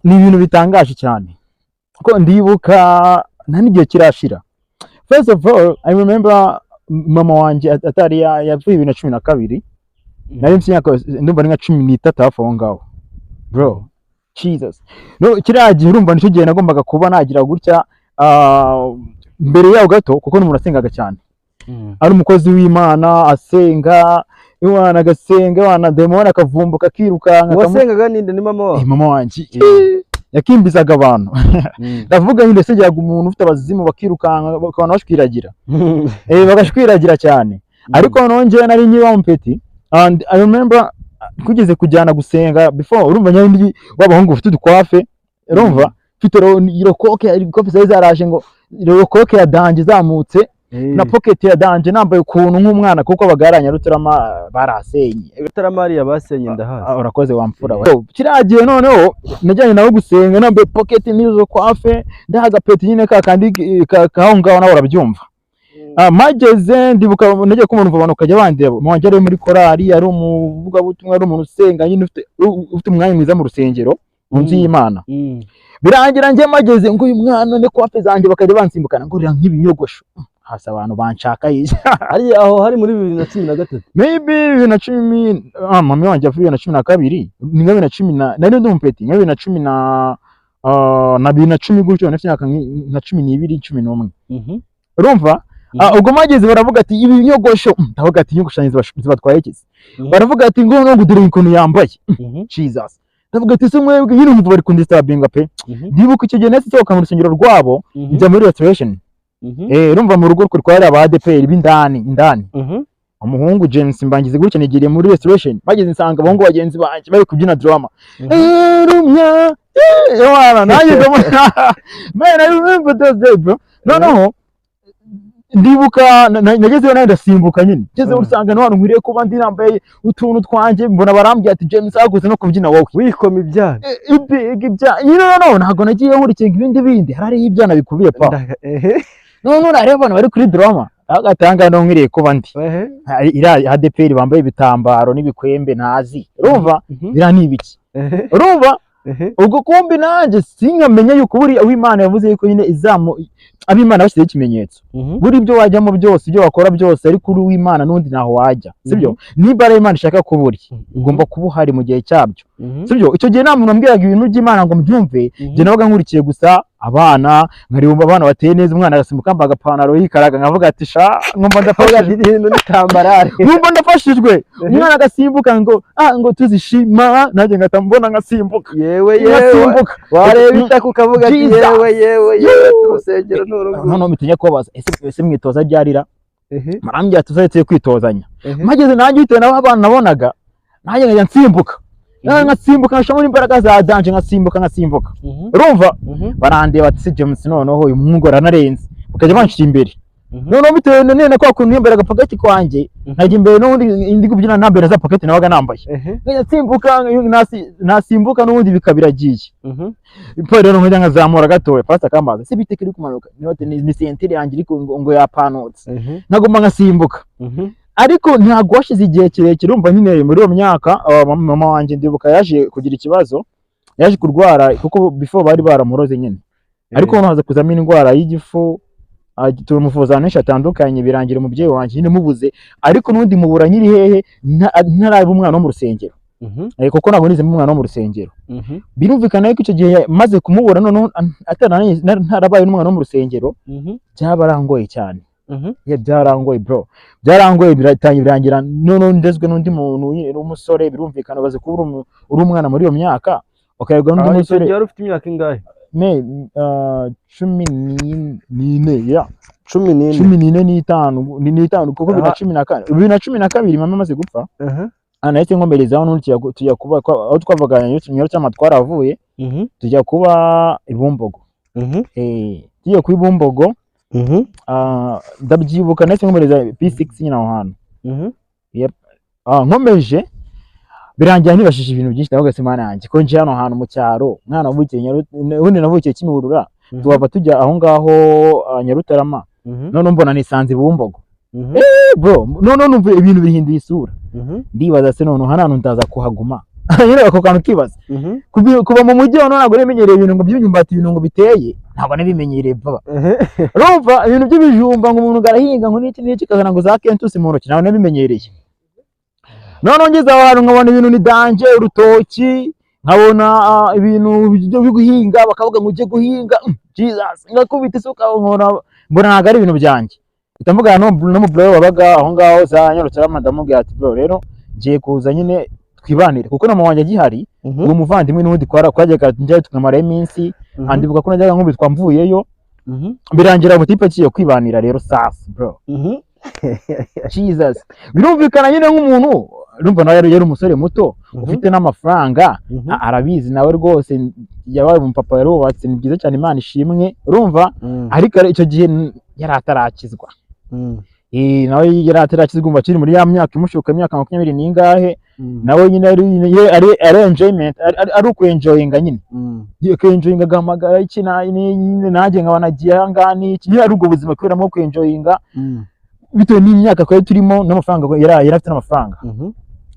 Ni ibintu bitangaje cyane, kuko ndibuka nta n'igihe kirashira. First of all, I remember mama wanjye atari yapfuye 2012. Nari mfite imyaka, ndumva ari nka 13 hafi aho ngaho, bro. Jesus, no kiriya gihe urumva nicyo gihe nagombaga kuba nagira gutya. Mbere yaho gato, kuko n'umuntu asengaga cyane, ari umukozi w'Imana, asenga Imana, agasenga Imana, demoni akavumbuka akirukanka. Uwasengaga ninde? Ni mama wawe? Eh, mama wanjye. Yakimbizaga abantu. Ndavuga nyine, yasengeraga umuntu ufite abazimu bakirukanka, bakabona bashwiragira, bagashwiragira cyane. Ariko noneho njyewe nari nkiri wa mupeti, and I remember kugeze kujyana gusenga before, urumva nyine ndi w'abahungu bafite udukwafe, urumva mfite irokoke, ikofe zari zaraje ngo irokoke ya danger izamutse na pocket ya danger, nambaye ukuntu nk'umwana, kuko bagaranya Nyarutarama barasenye. Rutarama hariya basenye ndahazi. Ah, urakoze wa mfura we. Kiriya gihe noneho najyanye nawe gusenga nambaye pocket n'izo kwafe, ndahaga peti nyine ka kandi kaho ngaho, nawe urabyumva. Mageze ndibuka nagiye kumva abantu bakajya bandeba. Mama wanjye ari muri korali, ari umuvugabutumwa, ari umuntu usenga nyine, ufite umwanya mwiza mu rusengero, mu nzu y'Imana. Birangira njye mageze ngo uyu mwana ne kwafe zanjye bakajya bansimbukana ngo rira nk'ibinyogosho hasi, abantu banshaka hirya. Hariya aho hari muri 2013? Maybe 2010. Mama wanjye yapfuye 2012, ni nka 2010 na nari ndi umupeti, nka 2010 na 2010 gutyo, nafite imyaka nka 12, 11. Urumva? Ubwo mageze baravuga ati ibi nyogosho. Ndavuga ati inyogosho zanjye zibatwaye iki se? Baravuga ati ngo ngo dore ukuntu yambaye. Jesus, ndavuga ati se mwebwe nyine umva bari kundisturbinga pe. Ndibuka icyo gihe nahise nsohoka mu rusengero rwabo, njya muri Restoration. Urumva mu rugo twari aba ADEPR b'indani indani. Umuhungu James mbangize gutya, nigiriye muri Restoration, bageze nsanga abahungu bagenzi banjye bari kubyina drama. Rumya wana nanjye ndabona. Man, I remember those days, bro. Noneho ndibuka nagezeyo nawe ndasimbuka nyine, ngezeyo usanga n'ahantu nkwiriye kuba ndi nambaye utuntu twanjye, mbona barambwira ati James haguze no kubyina wowe. Wikoma ibyana. Ibya nyine noneho ntabwo nagiye nkurikira ibindi bindi, hari hariho ibyana bikubiye pa. Noneho nareba abantu bari kuri drama agatanga no nkwiriye kuba ndi hari iriya ADEPR bambaye ibitambaro n'ibikwembe ntazi, urumva? Biriya ni ibiki? Urumva? Ubwo kumbi nanjye sinkamenya yuko buri uwimana yavuze yuko nyine izamu ab'Imana bashyizeho ikimenyetso. Buri ibyo wajyamo byose, ibyo wakora byose, ariko uri uw'Imana n'undi ntaho wajya, sibyo? Niba ari Imana ishaka kuba uri, ugomba kuba uhari mu gihe cyabyo, sibyo? Icyo gihe nta muntu wambwiraga ibintu by'Imana ngo mbyumve. Njye nabaga nkurikiye gusa abana, nkareba abana bateye neza, umwana agasimbuka yambaye agapantaro yikaraga, nkavuga ati sha, nkumva ndafashijwe. Ibintu n'itambarare. Nkumva ndafashijwe. Umwana agasimbuka ngo ngo tuzishima, nanjye ngahita mbona ngasimbuka. Yewe yewe! Ngasimbuka. Wareba itaka ukavuga ati Jesus. Yewe yewe yewe, urusengero ni urugo. Noneho mitinya kubabaza, ese mwitoza ryarira? Marambwira tuzajye tuye kwitozanya. Mageze nanjye bitewe n'aho abana nabonaga, nanjye nkajya nsimbuka, nkasimbuka, nkashiramo n'imbaraga za danger, nkasimbuka, nkasimbuka. Urumva? Barandeba ati se James, noneho uyu muhungu aranarenze, bakajya banshyira imbere. Noneho bitewe na kwa kuntu niyambara agapaketi kwanjye, nkajya imbere n'ubundi ndi kubyina nambaye na za paketi nabaga nambaye, nkajya nsimbuka, nasimbuka n'ubundi bikaba biragiye. Ipo rero nkajya nkazamura gatoya, pastor akambaza se bite kiri kumanuka? Ni ceinture yanjye iri ngo yapanutse. Nkaguma ngasimbuka. Ariko ntabwo hashize igihe kirekire, urumva nyine muri iyo myaka, mama wanjye ndibuka yaje kugira ikibazo, yaje kurwara, kuko before bari baramuroze nyine, ariko noneho haza kuzamo indwara y'igifu, turamuvuza ahantu henshi hatandukanye, birangira umubyeyi wanjye nyine mubuze. Ariko n'ubundi mubura nkiri hehe? Ntaraba umwana wo mu rusengero. Kuko ntabwo nizemo umwana wo mu rusengero. Birumvikana yuko icyo gihe maze kumubura, noneho ntarabaye n'umwana wo mu rusengero, byabarangoye cyane. Yeah, byarangoye bro, byarangoye, biratangira birangira noneho ndezwe n'undi muntu nyine w'umusore. Birumvikana baze kuba uri umwana muri iyo myaka, ukarerwa n'undi Icyo musore. gihe wari ufite imyaka ingahe? Me cumi n'ine, yeah. 14. 14 n'itanu, n'itanu, kuko bibiri na 14, 2012 mama amaze gupfa. Nahise nkomerezaho n'ubundi tujya kuba aho twavaga Nyarutarama, twaravuye tujya kuba i Bumbogo. Tugiye kuba i Bumbogo, ndabyibuka nahise nkomereza P6 nyine aho hantu. Nkomeje birangira nibashije ibintu byinshi, ndavuga se Mana yanjye, ko nje hano hantu mu cyaro, mwana wavukiye ubundi navukiye Kimihurura, tuhava tujya aho ngaho Nyarutarama, none mbona nisanze i Bumbogo. Bro, none numva ibintu bihinduye isura. Ndibaza se none hano hantu ndaza kuhaguma? Nyine ako kantu kibaza. Kuba mu mujyi wa ntabwo namenyereye ibintu ngo by'imyumbati, ibintu ngo biteye, ntabwo nabimenyereye vuba. Urumva ibintu by'ibijumba ngo umuntu ngo arahinga ngo n'iki n'iki, kazana ngo za kentusi mu ntoki, ntabwo nabimenyereye. Noneho ngeze aho hantu nkabona ibintu ni danger, urutoki, nkabona ibintu byo guhinga, bakavuga ngo ujye guhinga. Jesus, ngakubita isuka, nkabona, mbona ntabwo ari ibintu byanjye. Mpita mvugana n'umu bro wabaga aho ngaho za Nyarutarama, ndamubwira ati: "Bro, rero ngiye kuza nyine twibanire," kuko na mama wanjye agihari, uwo muvandimwe n'ubundi twajyaga njyayo tukamarayo iminsi. Andibuka ko najyaga nkubitwa mvuyeyo. Birangira umutipe agiye kwibanira rero sasa, bro. Jesus, birumvikana nyine nk'umuntu urumva nawe yari umusore muto ufite n'amafaranga, arabizi nawe rwose, yabaye umupapa, yarubatse, ni byiza cyane, Imana ishimwe, urumva? Ariko icyo gihe yari atarakizwa. Nawe yari atarakizwa, umva akiri muri ya myaka imushuka, imyaka 20 n'ingahe. Nawe nyine ari enjoyment, ari ukwenjoyinga nyine, kwenjoyinga, agahamagara iki nyine nanjye nkaba nagiye aha ngaha n'iki nyine, ari ubwo buzima kuberamo kwenjoyinga bitewe n'imyaka twari turimo n'amafaranga yari afite n'amafaranga.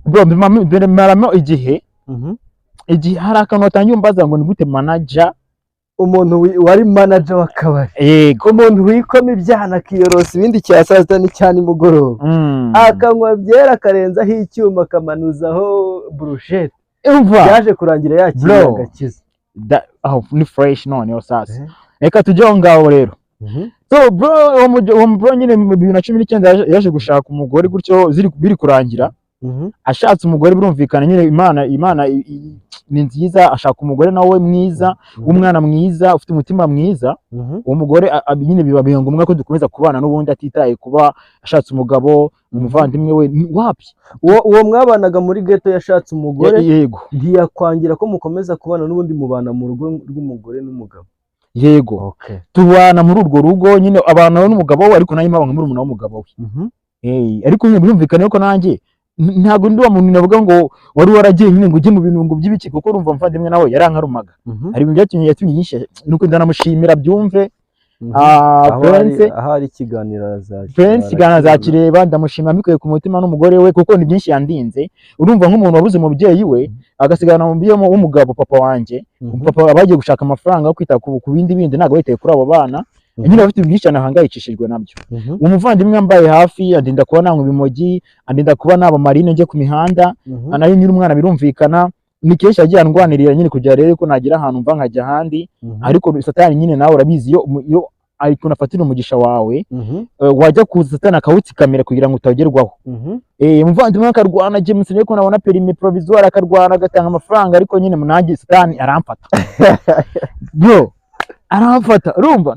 Bro, bimaramo igihe. Igihe hari akantu watangiye umbaza ngo ni gute manager? Umuntu wari manager w'akabari, Yego. umuntu wikoma ibyana, akiyorosa ibindi cya saa sita n'icya nimugoroba, akanywa byera, akarenzaho icyuma, akamanuzaho burushete, Umva. byaje kurangira yakiriye Bro. agakiza. Aho ni fresh. Noneho sasa reka tujye aho ngaho rero. So bro, uwo bro nyine mu 2019 yaje gushaka umugore gutyo, biri kurangira ashatse umugore. Birumvikana nyine Imana ni nziza, ashaka umugore nawe mwiza, w'umwana mwiza, ufite umutima mwiza. Uwo mugore nyine biba ngombwa ko dukomeza kubana n'ubundi, atitaye kuba ashatse umugabo umuvandimwe we wapi. Uwo mwabanaga muri ghetto yashatse umugore? Yego. Ntiyakwangira ko mukomeza kubana n'ubundi, mubana mu rugo rw'umugore n'umugabo? Yego. Tubana muri urwo rugo nyine, abana n'umugabo we, ariko nanjye mpaba nka murumuna w'umugabo we. Ariko nyine birumvikana ko nanjye ntabwo ndi wa muntu navuga ngo wari waragiye nyine ngo ujye mu bintu ngo by'ibiki, kuko urumva umuvandimwe nawe yarankarumaga. Hari ibintu byatumye yatumye nyinshi, nuko ndanamushimira byumve. Aho hari Prince. Ahari ikiganiro azakireba. Prince, ikiganiro azakireba, ndamushima mbikuye ku mutima n'umugore we, kuko ni byinshi yandinze. Urumva nk'umuntu wabuze umubyeyi we, agasigarana umubyeyi w'umugabo, papa wanjye. Papa bagiye gushaka amafaranga yo kwita ku bindi bindi, ntabwo yitaye kuri abo bana nyine bafite ibintu byinshi cyane ahangayikishijwe nabyo. Umuvandimwe yambaye hafi, andinda kuba nanywa ibimogi, andinda kuba naba marine njye ku mihanda. Nayo nyiri umwana, birumvikana ni kenshi yagiye andwanirira nyine kugira rero ko nagira ahantu mva nkajya ahandi. Ariko satani nyine nawe urabizi, iyo ari ukuntu afatira umugisha wawe, wajya kuza satani akawutsikamira kugira ngo utagerwaho. Umuvandimwe akarwana, James, ariko nabona permis provisoire, akarwana agatanga amafaranga, ariko nyine nanjye satani aramfata, bro, aramfata. Urumva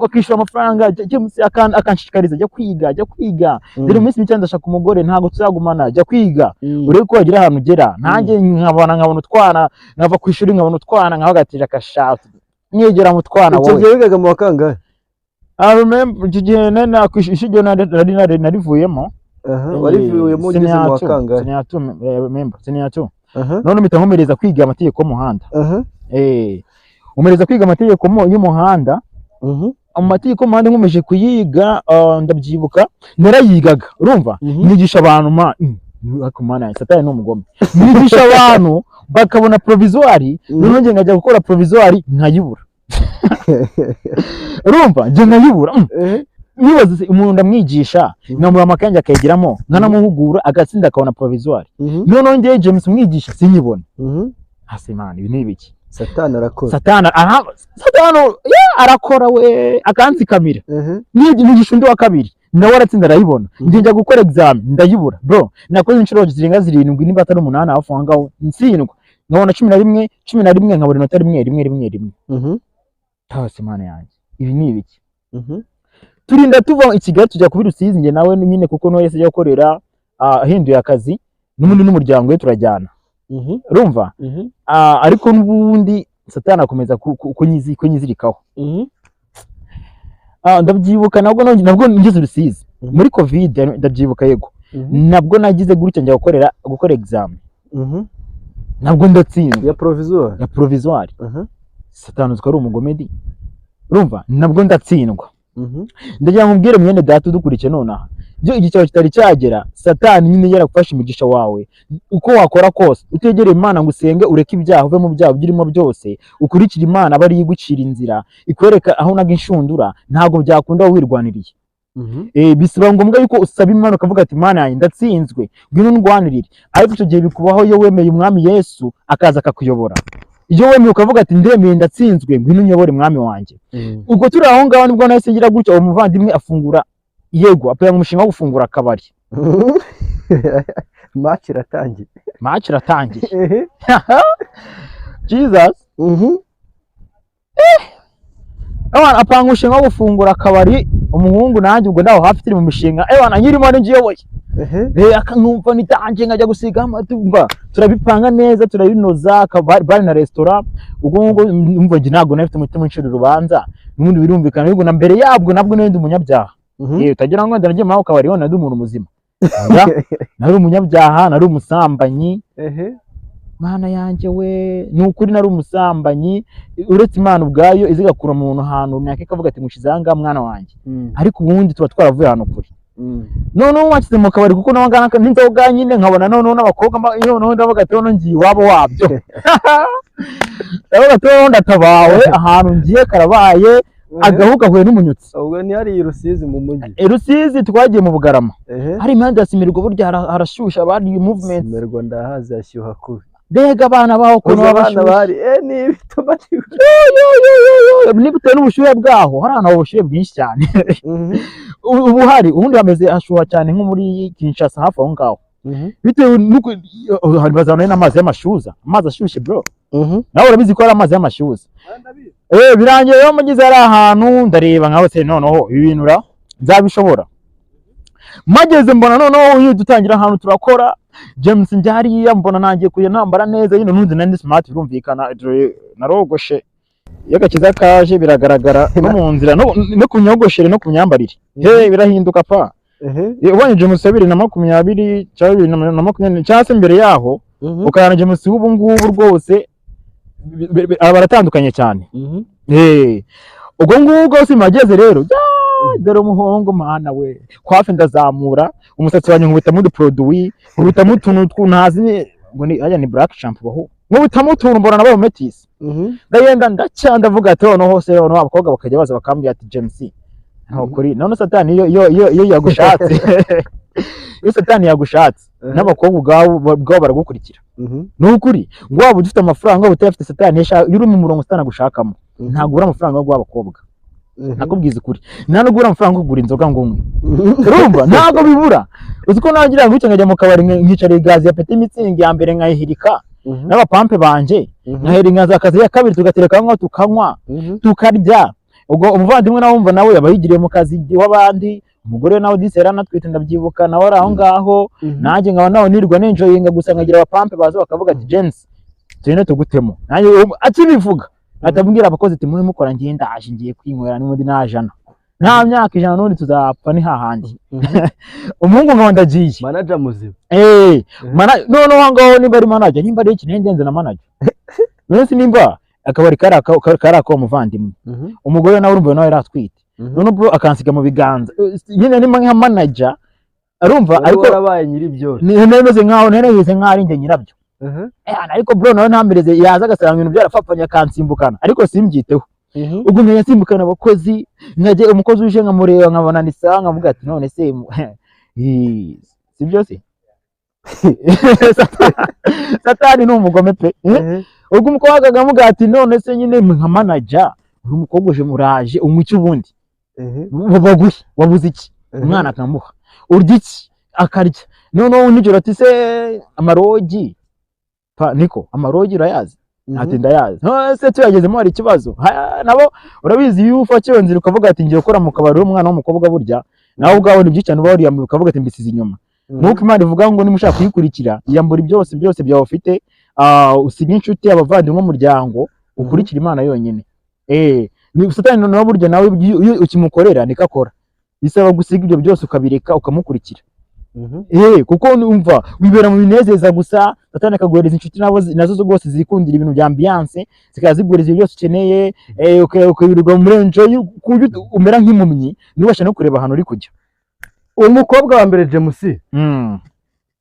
akishyura amafaranga, James akanshishikariza: "Jya kwiga, jya kwiga dore mu minsi mike ndashaka umugore, ntabwo tuzagumana, jya kwiga urebe ko wagira ahantu ugera." Nanjye nkabona utwana, nkava ku ishuri nkabona utwana, nkabagatira akashaka mwegera mu twana. Icyo Wowe gihe wigaga mu wa kangahe? I remember icyo gihe nari ishuri nari narivuyemo. Warivuyemo ugeze mu wa kangahe? Senior two, remember senior two. None mpita nkomereza kwiga amategeko y'umuhanda. Nkomereza kwiga amategeko y'umuhanda. Amategeko y'umuhanda nkomeje kuyiga, ndabyibuka narayigaga, urumva? Nigisha abantu ma ariko mana yanjye, satani ni umugome. Nigisha abantu bakabona provisoire, noneho njye nkajya gukora provisoire nkayibura. Urumva, njye nkayibura. Nibaza se, umuntu ndamwigisha, nkamuha amakange akayigiramo, nkanamuhugura agatsinda akabona provisoire, noneho njyewe James umwigisha sinyibona. Hasi Imana, ibi ni ibiki? Satani arakora. Satani aha, satani ya arakora we, akansikamira. Nigisha undi wa kabiri, nawe aratsinda arayibona. Njye njya gukora exam ndayibura. Bro, nakoze inshuro zirenga zirindwi niba atari umunani hafi aho ngaho, ntsindwa, nkabona 11, 11, nkabona inota rimwe rimwe rimwe rimwe. Tase Imana yanjye, ibi ni ibiki? Turinda tuva i Kigali tujya kubi Rusizi, njye nawe nyine, kuko niwe yahise ajya gukorera, ahinduye akazi n'ubundi n'umuryango we, turajyana. Urumva? Ariko n'ubundi satani akomeza kunyizirikaho. Ndabyibuka nabwo ngeze Rusizi muri Covid, ndabyibuka, yego. Nabwo nagize gutya njya gukora exam, nabwo ndatsindwa. Ya provisoire? Ya provisoire. Satani uziko ari umugomedi. Urumva, nabwo ndatsindwa. Ndagira ngo mbwire mwene data udukurikiye nonaha. Iyo igihe cyawe kitari cyagera, Satani nyine yaragufashe imigisha wawe. Uko wakora kose, utegereye Imana ngo usenge, ureke ibyaha, uve mu byaha birimo byose, ukurikire Imana, aba ariyo igucira inzira, ikwereka aho unaga inshundura, ntabwo byakunda wirwaniriye. Bisaba ngombwa yuko usaba Imana, ukavuga ati: "Imana yanjye, ndatsinzwe, ngwino undwanirire." Ariko icyo gihe bikubaho iyo wemeye Umwami Yesu akaza akakuyobora, iyo wemeye ukavuga ati: "Ndemeye, ndatsinzwe, ngwino unyobore, Mwami wanjye." Ubwo turi aho ngaho, nibwo nahise ngira gutya, uwo muvandimwe afungura, yego, apanga umushinga wo gufungura akabari. Match iratangiye. Match iratangiye, Jesus. Ewana, apanga umushinga wo gufungura akabari umuhungu. Nanjye ubwo ndaho hafi, turi mu mishinga, ewana, nkirimo n'igiyoboye. Akanumva nitangiye nkajya gusiga amatumba, turabipanga neza, turabinoza, akabari, bar na resitora. Ubwo ngubwo numva njye ntabwo nari mfite umutima uncira urubanza n'ubundi, birumvikana. Ariko na mbere yabwo nabwo nari ndi umunyabyaha. Utagira ngo wenda nagiye muri ako kabari wenda ndi umuntu muzima. Oya, nari umunyabyaha, nari umusambanyi. Mana yanjye we, ni ukuri nari umusambanyi. Uretse Imana ubwayo izigakura umuntu ahantu runaka, ikavuga ati: "Mushize aha ngaha, mwana wanjye." Ariko ubundi tuba twaravuye ahantu kure. Noneho washyize mu kabari, kuko nawe ngana n'inzoga nyine, nkabona noneho n'abakobwa noneho ndavuga ati: "Noneho ngiye iwabo wabyo." Ndavuga ati: "Noneho ndatabawe, ahantu ngiye karabaye, agahu gahuye n'umunyutsi." Ubwo ni hariya i Rusizi mu mujyi? Rusizi, twagiye mu Bugarama. Hari imihanda ya Simirwa, burya harashyushye, abandi movement. Simerwa ndahazi, hashyuha kubi. Mbega abana baho ukuntu uzi baba abana bashyushye. bari ni ibituma. Bitewe n'ubushyuhe bwaho, hari ahantu haba ubushyuhe bwinshi cyane. Ubu hari ubundi hameze hashuha cyane nko muri Kinshasa, hafi aho ngaho, bitewe n'uko hari bazana n'amazi y'amashyuza, amazi ashyushye bro. Nawe urabizi ko ari amazi y'amashyuza. Birangiye rero mugeze ari ahantu, ndareba nkaho se noneho ibi bintu ra nzabishobora. Mageze mbona noneho iyo dutangira ahantu turakora, James, njya hariya mbona nangiye kujya nambara neza nyine, n'undi nandi smart, birumvikana, dore narogoshe. Iyo agakiza kaje biragaragara no mu nzira, no ku myogoshere no ku myambarire, he birahinduka pa. Ubonye James wa 2020 cyangwa 2020 cyangwa se mbere yaho, ukabona James w'ubu ngubu, rwose baratandukanye cyane. Ubwo ngubwo simageze rero, dore umuhungu, mana we, kwafi ndazamura umusatsi wanjye, nkubitamo uduproduit, nkubitamo utuntu ntazi ngo ni aya ni black shampoo bahu, nkubitamo utuntu, mbona nabo metisi. Ndagenda ndacya, ndavuga ati noneho hose, noneho abakobwa bakajya baza bakambwira ati: "James, ntaho kuri." None Satani iyo yagushatse, iyo Satani yagushatse, n'abakobwa ubwabo baragukurikira. Ni ukuri, ngo waba ufite amafaranga, waba utayafite, Satani iyo uri mu murongo Satani agushakamo, ntabwo ubura amafaranga yo guha abakobwa. Nakubwiza ukuri, nta nubwo ubura amafaranga yo kugura inzoga ngo unywe. Urumva ntabwo bibura. Uzi ko nagira ngo nkajya mu kabari, nkicara igazi ya Petit Mützig ya mbere, nkayihirika n'abapampe banje, nkahera inkaza akazi ya kabiri, tugatereka aho ngaho, tukanywa, tukarya. Ubwo umuvandimwe nawe wumva nawe aba yigiriye mu kazi w'abandi, umugore we nawe disi yaranatwite, ndabyibuka, nawe ari aho ngaho, nanjye nkaba nawe nirirwa nenjoyinga gusa, nkagira abapampe baza bakavuga ati: "James, tugende tugutemo." Nanjye akibivuga atabwira abakozi ati: "Mube mukora, ngiye, ndaje, ngiye kwinywera n'ubundi najana nta myaka 100, n'ubundi tuzapfa ni hahandi." Umuhungu nkaba ndagiye. Manager muzima. Noneho aho ngaho nimba ari manager, nimba ari iki, ndenze na manager. None se nimba akabari kari ako muvandimwe, umugore nawe urumva nawe yari atwite, none bro akansiga mu biganza nyine nimba nka manager, arumva wari ariko warabaye nyiri byose. Nemeze nkaho nemeze nkaho ari njye nyirabyo. Ariko bro nawe ntamereze, yaza agasanga ibintu byarapfapfanye akansimbukana, ariko simbyiteho. Ubwo nkajya nsimbukana abakozi, nkajya umukozi uje nkamureba nkabona ni sawa, nkavuga ati: "None se si byo se?" Satani ni umugome pe. Ubwo umukobwa akamuga ati: "None se nyine nka manager, uri umukobwa uje, muraje, unywa iki ubundi? Baguhe, wabuze iki?" Umwana akamuha, "Urya iki?" Akarya. Noneho nijoro ati: "Se amarogi pa niko, amarogi urayazi?" Ati: "Ndayazi." "None se tuyagezemo hari ikibazo?" Nabo urabizi, iyo ufata iyo nzira ukavuga ati: "Ngiye gukora mu kabari," w'umwana w'umukobwa burya nawe ubwawe ni byinshi cyane uba wariyambuye, ukavuga ati: "Mbisize inyuma." Nuko Imana ivuga ngo niba ushaka kuyikurikira, iyambura byose byose byawe ufite, usige inshuti, abavandimwe, umuryango, ukurikire Imana yonyine. Ni Satani noneho burya nawe iyo ukimukorera niko akora, bisaba gusiga ibyo byose ukabireka ukamukurikira. Kuko numva wibera mu binezeza gusa, Satani akaguhereza inshuti nabo nazo rwose zikundira ibintu bya ambiance, zikaba ziguhereza ibyo byose ukeneye, ukirirwa muri enjoy ku buryo umera nk'impumyi, ntubashe no kureba ahantu uri kujya. Umukobwa wa mbere, James,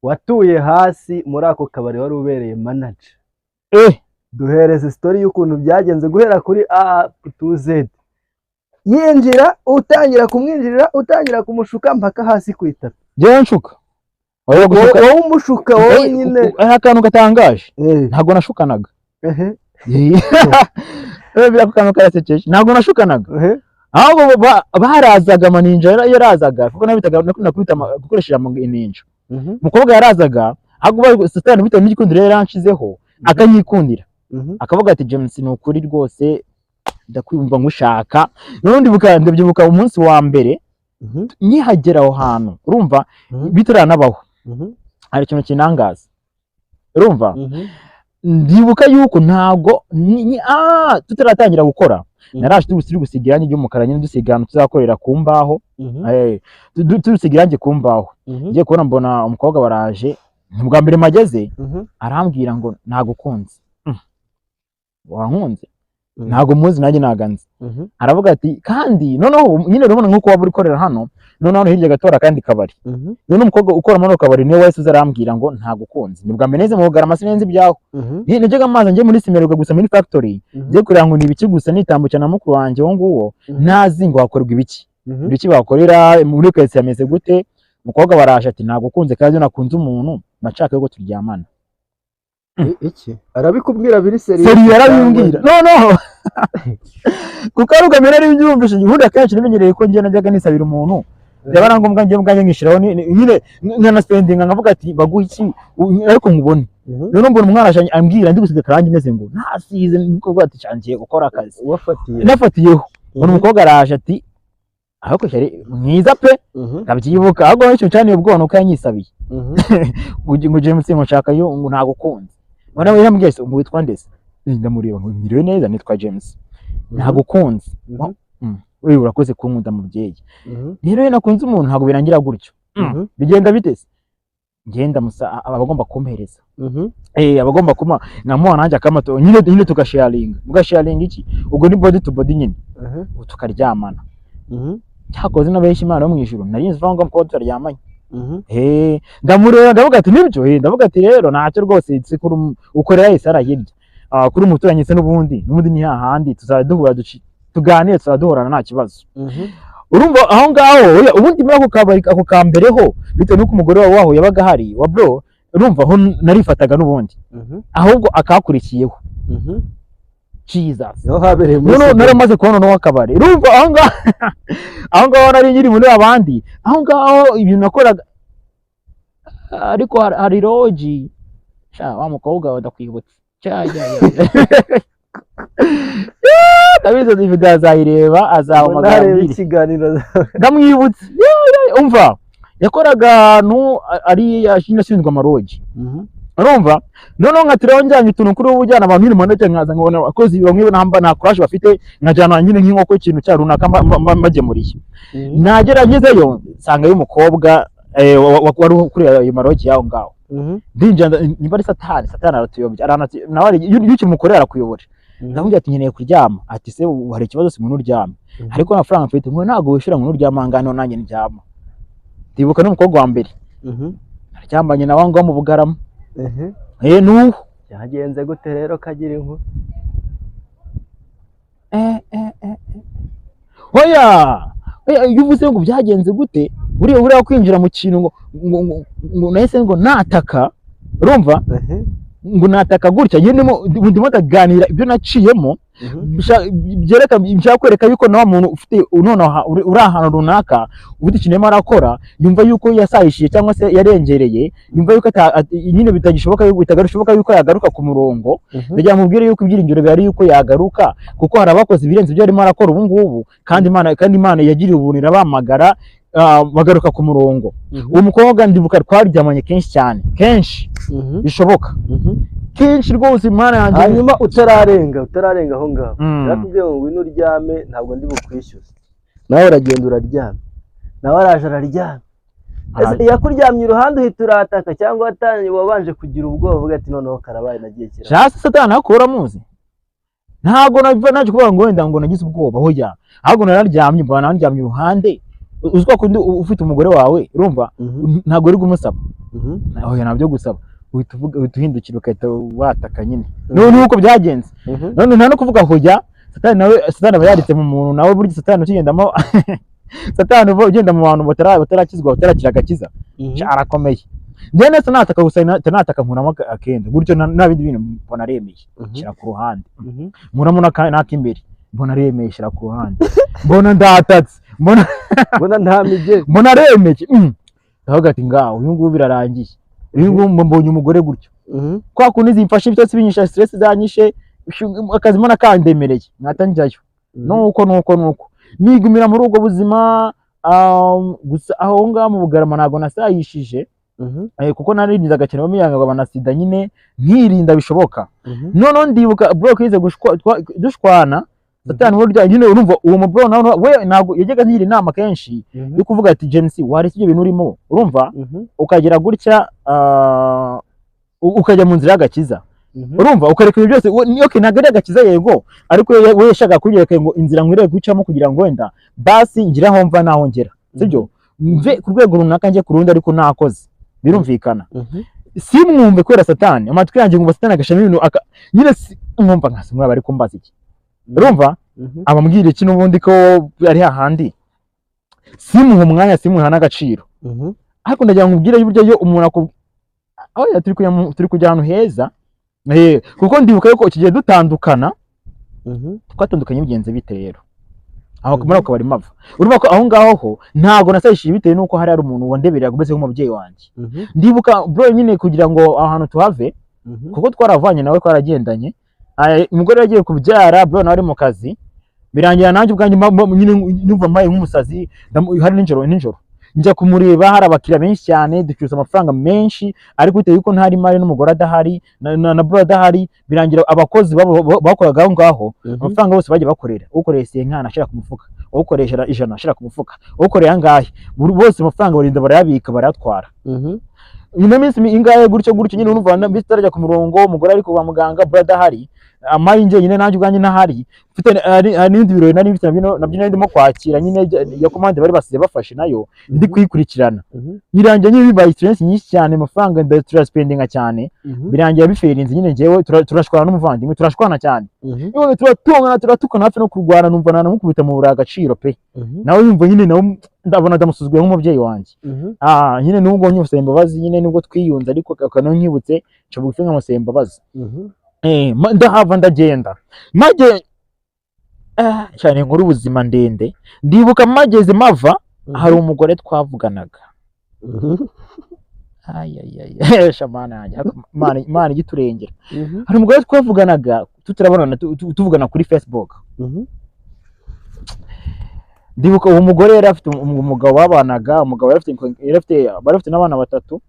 watuye hasi muri ako kabari wari ubereye manager, duhereze story y'ukuntu byagenze guhera kuri A to Z, yinjira, utangira kumwinjirira, utangira kumushuka, mpaka hasi ku itapi. Njyewe nshuka? Oya, gushuka. Wowe umushuka, wowe nyine. Hari akantu gatangaje. Ntabwo nashukanaga. Ako kantu karasekeje, ntabwo nashukanaga. Ahubwo barazaga amaninja, yarazaga kuko nabitaga, nakunda kwita gukoresheje ininja. Umukobwa yarazaga, ahubwo satani bitewe n'igikundiro yari yaranshizeho akanyikundira, akavuga ati: "James, ni ukuri rwose ndakwumva ngushaka." Noneho ndibuka, ndabyibuka umunsi wa mbere nkihagera aho hantu, urumva, bitaranabaho, hari ikintu kinangaza, urumva. Ndibuka yuko ntabwo tutaratangira gukora, naraje turi gusiga irangi ry'umukara nyine, dusiga ahantu tuzakorera ku mbaho, tusiga irangi ku mbaho. Ngiye kubona mbona umukobwa baraje, ni ubwa mbere mageze, arambwira ngo nagukunze. Wankunze? Ntabwo muzi, nanjye ntaganze. Aravuga ati kandi noneho nyine urabona nk'uko waba uri korera hano, noneho hano hirya gato hari akandi kabari. None umukobwa ukora muri ako kabari niwe wahise uza arambwira ngo ntagukunze. Ni bwa mbere neze mu Bugarama, sinenze ibyaho. Najyaga amazi njye muri Simerwa gusa, muri factory, ngiye kureba ngo ni ibiki gusa, nitambukira na mukuru wanjye uwo nguwo, ntazi ngo hakorwa ibiki, ibiki bakorera muri kwezi hameze gute. Umukobwa baraje ati nagukunze, kandi iyo nakunze umuntu mba nshaka yuko turyamana. Iki arabikubwira biri sérieux? Sérieux, yarabimbwira. Noneho kuko ari ubwa mbere nari mbyumvise. Ubundi akenshi namenyereye ko njye najyaga nisabira umuntu, byaba na ngombwa njye ubwanjye nkishyiraho, nyine nkanaspendinga, nkavuga ati baguha iki, ariko nkubone. Noneho mbona umwana aje ambwira ndi gusiga akarangi meze ngo ntasize, niko ati ngiye gukora akazi. Wafatiye. Nafatiyeho, mbona umukobwa araje ati ahubwo chéri mwiza pe. Ndabyibuka, ahubwo ikintu cyanteye ubwoba nuko yanyisabiye ngo James, ngo nshaka yo, ngo ntagukunze. Mbona yambwiye se ngo witwa nde se? Ndamureba ngo ngiriwe neza, nitwa James. Ntagukunze. Wewe urakoze kunkunda mubyeyi. Rero iyo nakunze umuntu ntabwo birangira gutyo. Bigenda bite se? Ngenda musa aba agomba kumpereza, abagomba kuma nkamuha nanjye akamato nyine, tugasharinga. Mugasharinga iki? Ubwo ni body to body nyine, ubu tukaryamana. Cyakoze n'abenshi Imana yo mu ijuru nari nzi ngo kuba tutaryamanye. Ndamureba ndavuga ati nibyo. Ndavuga ati rero ntacyo rwose, si kuri ukorera yese arahirya. Kuri umuturanyi se n'ubundi ni hahandi tuzajya duhura, tuganire, tuzajya duhorana nta kibazo. Urumva aho ngaho, oya, ubundi muri ako kabari ako ka mbere ho, bitewe n'uko umugore wawe waho yabaga ahari wa bro, urumva ho narifataga n'ubundi, ahubwo akakurikiyeho, Jesus. Niho habereye muri Noneho Sodoma. naramaze kubona noneho akabari, urumva aho ngaho, aho ngaho nari nkiri muri abandi, aho ngaho ibintu nakoraga, ariko hari lodge sha wa mukobwa wawe ndakwibutsa. Cya, cya, cya. Ndabizi video azayireba, azahamagara Nareba ambwire. ikiganiro. Ndamwibutse. Ya, umva, yakoraga ahantu ari ashinzwe amalodge, urumva. Noneho nkatiraho njyanye utuntu kuri ubu ujyana abantu nyine mu ntoki, nkaza nkabona abakozi bamwe nta nta kuraje bafite, nkajyana nyine nk'inkoko, ikintu cya runaka mbagemuriye. Nagera ngezeyo nsangayo umukobwa wari ukuriye ayo malodge y'aho ngaho. Ndinjira, niba ari satani, satani aratuyobya, nawe iyo ukimukorera arakuyobora. Ndamubwira ati nkeneye kuryama. Ati se ubu hari ikibazo si umuntu uryama? Ariko amafaranga mfite ngo ntabwo wishyura ngo uryama ngano nanjye ndyama. Ndibuka n'umukobwa wa mbere aryamanye nawe aho ngaho mu Bugarama. Nuwo. Byagenze gute rero kagira inkuru? Oya oya, iyo uvuze ngo byagenze gute, buriya kwinjira mu kintu ngo nahise ngo nataka, urumva, ngo nataka gutya nyine ndimo ndaganira ibyo naciyemo, byereka, nshaka kwereka yuko na wa muntu ufite nonaha uri ahantu runaka ufite ikintu arimo arakora, yumva yuko yasayishiye cyangwa se yarengereye, yumva yuko nyine bitagishoboka yuko bitagashoboka yuko yagaruka ku murongo. Ndagira mubwire yuko ibyiringiro bihari yuko yagaruka, kuko hari abakoze ibirenze ibyo arimo arakora ubu ngubu, kandi Imana yagiriye ubuntu irabamagara, bagaruka ku murongo. Uwo mukobwa ndibuka twaryamanye kenshi cyane, kenshi bishoboka, kenshi rwose, Imana yanjye. Hanyuma utararenga aho ngaho, yarakubwiye ngo ngwino uryame, ntabwo ndi bukwishyuze, nawe uragenda uraryama, nawe araje araryama. Ese yakuryamye iruhande uhita urataka, cyangwa wabanje kugira ubwoba uvuga ati noneho karabaye nagiye kera? Shasi satani akora muzi, ntabwo naje kuvuga ngo wenda ngo nagize ubwoba, hoya, ahubwo nararyamye mbona naryamye iruhande. Uzi kwa kundi ufite umugore wawe, urumva, ntabwo uri kumusaba, oya, ntabyo gusaba, uhita uvuga, uhita uhindukira, ugahita wataka nyine. Nuko byagenze. None nta no kuvuga hoya. Satani nawe, Satani aba yaritse mu muntu nawe. Burya Satani ukigendamo, Satani uba ugenda mu bantu batarakizwa, batarakira agakiza, arakomeye. Njye nese nataka gusa, nataka nkuramo akenda gutyo, nta bindi bintu, mbona aremeye, shyira ku ruhande. Nkuramo n'ak'imbere, mbona aremeye, shyira ku ruhande. Mbona ndatatse, mbona Mbona nta migeri. Mbona aremeye. Ndavuga ati: "Ngaho uyu nguyu birarangiye, uyu nguyu mbonye umugore gutyo." Kwa kundi zimfasha ibitotsi binyisha, stress zanyishe, akazi mbona kandemereye, nkata njyayo. Nuko nigumira muri ubwo buzima. Gusa aho ngaho mu Bugarama ntabwo nasayishije, kuko narindaga cyane bamuyanga na sida nyine, nkirinda bishoboka. Noneho ndibuka bro kize dushwana, Satani burya nyine, urumva uwo mu bro nawe we ntabwo yajyaga angira inama kenshi yo kuvuga ati: "James, waretse ibyo bintu urimo, urumva, ukagira gutya, ukajya mu nzira y'agakiza, urumva, ukareka ibintu byose." Okay, ntabwo ari agakiza yego, ariko we yashakaga kunyereka ngo inzira nkwiriye gucamo kugira ngo wenda basi ngire aho mva naho ngera, sibyo, mve ku rwego runaka njye ku rundi, ariko nakoze, birumvikana. Simwumve kubera Satani, amatwi yanjye ngumva Satani agashamo ibintu nyine nkumva nkase mwaba ari kumbaza iki, urumva, abambwira iki n'ubundi ko ari hahandi. Simuha umwanya, simuha n'agaciro. Ariko ndagira ngo ubwire burya iyo umuntu oya, turi kujya ahantu heza, kuko ndibuka yuko iki gihe dutandukana, twatandukanye bigenze bite rero aho muri ako kabari mava? Urumva ko aho ngaho ho ntabwo nasayishije, bitewe n'uko hari umuntu wandebereraga umeze nk'umubyeyi wanjye. Ndibuka bro nyine kugira ngo aho hantu tuhave, kuko twaravanye nawe, twaragendanye. Umugore yagiye kubyara, bro nawe ari mu kazi, birangira nanjye ubwanjye nyine numva mbaye nk'umusazi. Hari nijoro nijoro, njya kumureba, hari abakiriya benshi cyane, ducuruza amafaranga menshi, ariko bitewe yuko ntari mari n'umugore adahari na bro adahari, birangira abakozi babo bakoraga aho ngaho, amafaranga bose bagiye bakorera, ukoreye senkana ashyira ku mufuka, ukoresha 100 ashyira ku mufuka, ukoreye angahe, bose amafaranga barinda barayabika, barayatwara. Nyuma y'iminsi ingahe gutyo gutyo nyine, urumva mbese itarajya ku murongo, umugore ari kwa muganga, bro adahari, amari njyenyine, nanjye ubwanjye ntahari, mfite hari n'ibindi birori nari mfite, nabyo nari ndimo kwakira nyine ya komande bari basize bafashe, nayo ndi kuyikurikirana. Birangira nyine bibaye stress nyinshi cyane, amafaranga turaspendinga cyane, birangira biferinze nyine. Njyewe turashwana n'umuvandimwe, turashwana cyane. None turatongana, turatukana, hafi no kurwana, numva nanamukubita mu buri agaciro pe. Nawe yumva nyine, nawe ndabona ndamusuzuguye nk'umubyeyi wanjye. Nyine nubwo nyimusaba imbabazi nyine, nubwo twiyunze, ariko akana nkibutse nca bugufi nkamusaba imbabazi. Ndahava ndagenda maze cyane nkuru ubuzima ndende. Ndibuka mageze mava, hari umugore twavuganaga. Ay, shamana yanjye, ariko Imana ijye iturengera. Hari umugore twavuganaga tutarabonana, tuvugana kuri Facebook. Ndibuka uwo mugore yari afite umugabo babanaga, umugabo yari afite bari bafite n'abana batatu.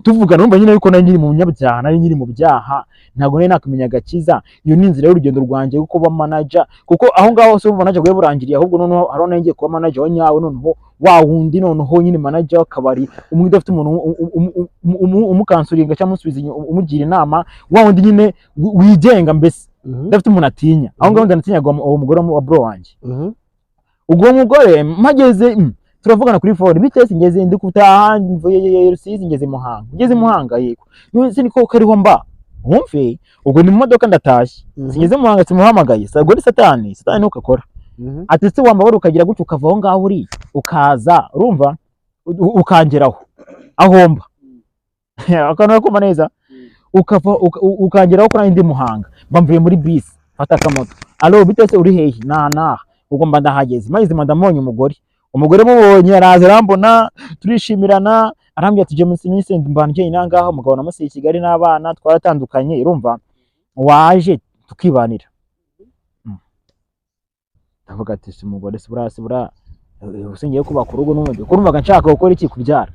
Tuvugana, urumva nyine yuko nari nkiri mu munyabyaha, nari nkiri mu byaha, ntabwo nari nakamenya agakiza. Iyo ni inzira y'urugendo rwanjye rwo kuba manager, kuko aho ngaho si manager bwari burangiriye, ahubwo noneho hariho nari ngiye kuba manager wa nyawe, noneho wa wundi, noneho nyine manager w'akabari umwe udafite umuntu umukansuringa cyangwa umusubiza inyuma, umugira inama, wa wundi nyine wigenga mbese, udafite umuntu atinya. Aho ngaho ndanatinyaga uwo mugore wa bro wanjye. Ubwo uwo mugore mpageze, turavugana kuri phone: "Bite se? Ngeze, ndi gutaha, mvuye Rusizi, ngeze Muhanga." "Ngeze Muhanga?" "Yego." "None se niko kariho mba?" Wumve, ubwo ni mu modoka ndatashye, singeze Muhanga simuhamagaye. Ubwo ni Satani, Satani nuko akora. Ati: "Se wambabara ukagira gutyo, ukava aho ngaho uri, ukaza, urumva, ukangeraho aho mba." Akantu kumva neza, ukava ukangeraho ko nari ndi Muhanga, mba mvuye muri bisi, mfata akamoto: "Alo, bite se, uri hehe?" "Na naha." Ubwo mba ndahageze, maze mba ndamubonye umugore. Umugore mubonye araza arambona, turishimirana, arambwira ati: "James, nise mba njyenyine aha ngaha, umugabo namusiye i Kigali n'abana, twaratandukanye, urumva, waje tukibanira?" Ndavuga ati: "Si umugore, si buriya, si buriya ubuse ngiye kubaka urugo n'ubundi?" Kuko numvaga nshaka gukora iki? Kubyara.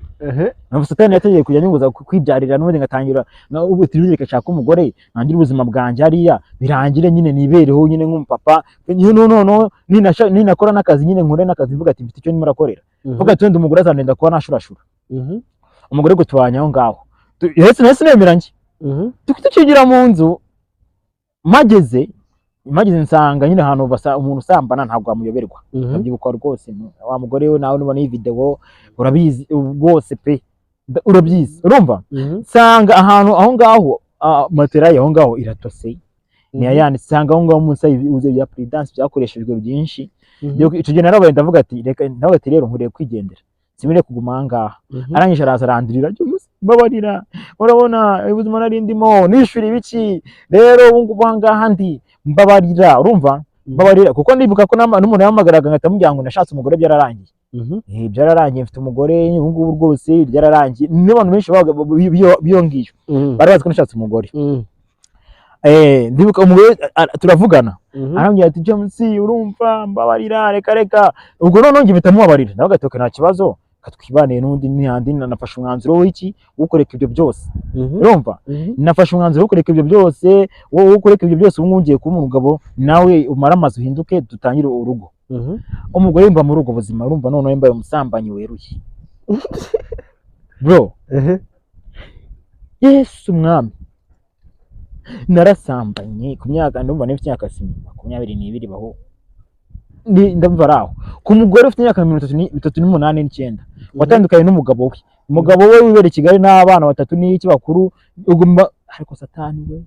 Numva Satani yategeye kujya nyunguza kwibyarira n'ubundi, ngatangira na ubu turi nshaka umugore, ntangire ubuzima bwanjye hariya, birangire nyine nibereho nyine nk'umupapa nyine. No ninakora n'akazi nyine, nkore n'akazi, mvuga ati mfite icyo ndimo rakorera, mvuga ati wenda umugore azanenda kuba nashurashura. Umugore gutubanye aho ngaho, nahise nemera njye. Tukigira mu nzu, mageze Mpageze nsanga nyine ahantu umuntu usambana ntabwo wamuyoberwa. Ndabyibuka rwose, wa mugore we nawe nubona iyi video urabizi rwose pe, urabizi, urumva? Nsanga ahantu aho ngaho, matera aho ngaho iratose, ntiyayanditse. Nsanga aho ngaho munsi ibibuze bya Prudence byakoreshejwe byinshi. Icyo gihe narabaye, ndavuga ati reka, ndavuga ati rero nkwiriye kwigendera, sinkwiriye kuguma aha ngaha. Arangije araza arandirira, mbabarira, urabona ubuzima nari ndimo, nishyura ibiki, rero ubu ngubu aha ngaha ndi, mbabarira, urumva, mbabarira. Kuko ndibuka ko n'umuntu yahamagaraga ngahita amubwira ngo nashatse umugore, byararangiye. Byararangiye, mfite umugore ubu ngubu rwose, byararangiye. N'abantu benshi babaga biyo ngiyo bari bazi ko nashatse umugore. Ndibuka umugore turavugana, arambwira ati James, urumva, mbabarira, reka reka. Ubwo noneho njye mpita mubabarira, ndavuga ati okay, nta kibazo, katwibaniye n'undi ntihandi. Nafashe umwanzuro w'iki? Wo kureka ibyo byose, urumva? Nafashe umwanzuro wo kureka ibyo byose, wo kureka ibyo byose. Ubu ngubu ngiye kuba umugabo, nawe umare amazu uhinduke, dutangire urugo. Umugore mba muri ubwo buzima, urumva, noneho mbaye umusambanyi weruye, bro. Yesu umwami, narasambanye ku myaka, ndumva nifite imyaka 22 baho. Ndumva ari aho ku mugore ufite imyaka mirongo itatu n'umunani n'icyenda, watandukanye n'umugabo we, umugabo we wibera i Kigali n'abana batatu n'iki bakuru. Ugomba, ariko satani we,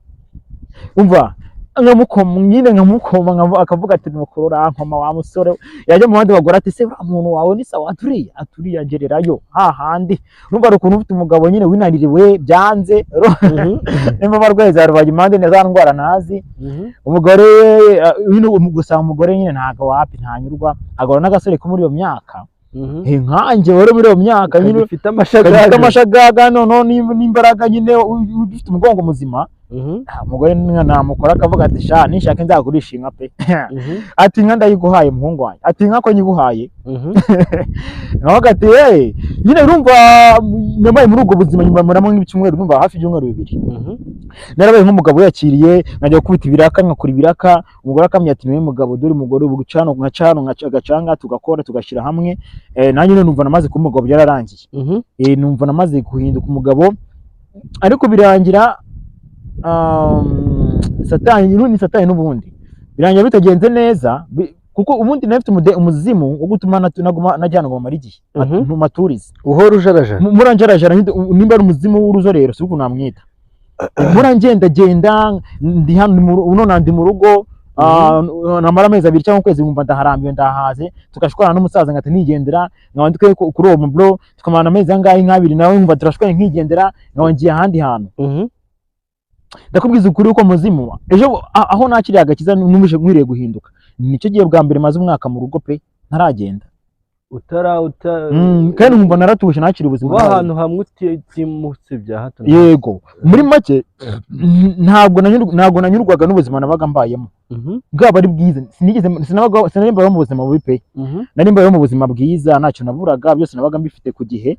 umva, nkamukoma nyine, nkamukoma, akavuga ati nukuri urankoma wa musore we. Yajya mu bandi bagore ati se uriya muntu wawe ni sawa, aturiya aturiya ngererayo hahandi. Urumva hari ukuntu ufite umugabo nyine winaniriwe byanze, nimba abarwayi za rubagimpande na za ndwara ntazi. Umugore nyine gusa umugore nyine ntabwo wapi, ntanyurwa, agahura n'agasore ko muri iyo myaka. Nkanjye wari muri iyo myaka nyine gifite gafite amashagaga, amashagaga, noneho n'imbaraga nyine, ufite umugongo muzima. Umugore namukora akavuga ati sha nishaka nzagurisha inka pe. Ati inka ndayiguhaye, muhungu wanjye, ati inka ko nyiguhaye. Nawe ati hey, nyine urumva nabaye muri ubwo buzima nyuma muramo nk'icyumweru, urumva hafi ibyumweru 2. Narabaye nk'umugabo yakiriye, nkajya gukubita ibiraka, nkakora ibiraka, umugore akamenya ati niwe mugabo, dore umugore ubu gucana nkacana agacanga, tugakora tugashyira hamwe. Nanjye nyine numva namaze kuba umugabo, byararangiye. Numva namaze guhinduka umugabo, ariko birangira satani ni satani n'ubundi birangira bitagenze neza, kuko ubundi nari mfite umuzimu wo gutuma naguma najyana ngo mare igihe ntumaturize. Uhora ujarajara. Muranjarajara, nimba ari umuzimu w'uruzerero si ukuntu namwita, murangendagenda, ndi hano none ndi mu rugo, namara amezi 2 cyangwa ukwezi nkumva ndaharambiwe, ndahaze, tugashwana n'umusaza ngahita nigendera, nkaba ndi kuri uwo mubro, tukamarana amezi angahe nk'abiri, nawe nkumva turashwanye nkigendera, nkaba ngiye ahandi hantu. Ndakubwiza ukuri uko muzimu ejo aho nakiriye agakiza numvise nkwiriye guhinduka, nicyo gihe bwa mbere maze umwaka mu rugo pe ntaragenda. Utara uta Kandi nkumva naratuje, nakiriye ubuzima uba bwawe. ahantu hamwe utimutse bya hato na hato. Yego, muri make ntabwo nanyurwaga n'ubuzima nabaga mbayemo, bwaba ari bwiza. Sinigeze, sinabaga, sinari mbayeho mu buzima bubi pe. Nari mbayeho mu buzima bwiza, ntacyo naburaga, byose nabaga mbifite ku gihe.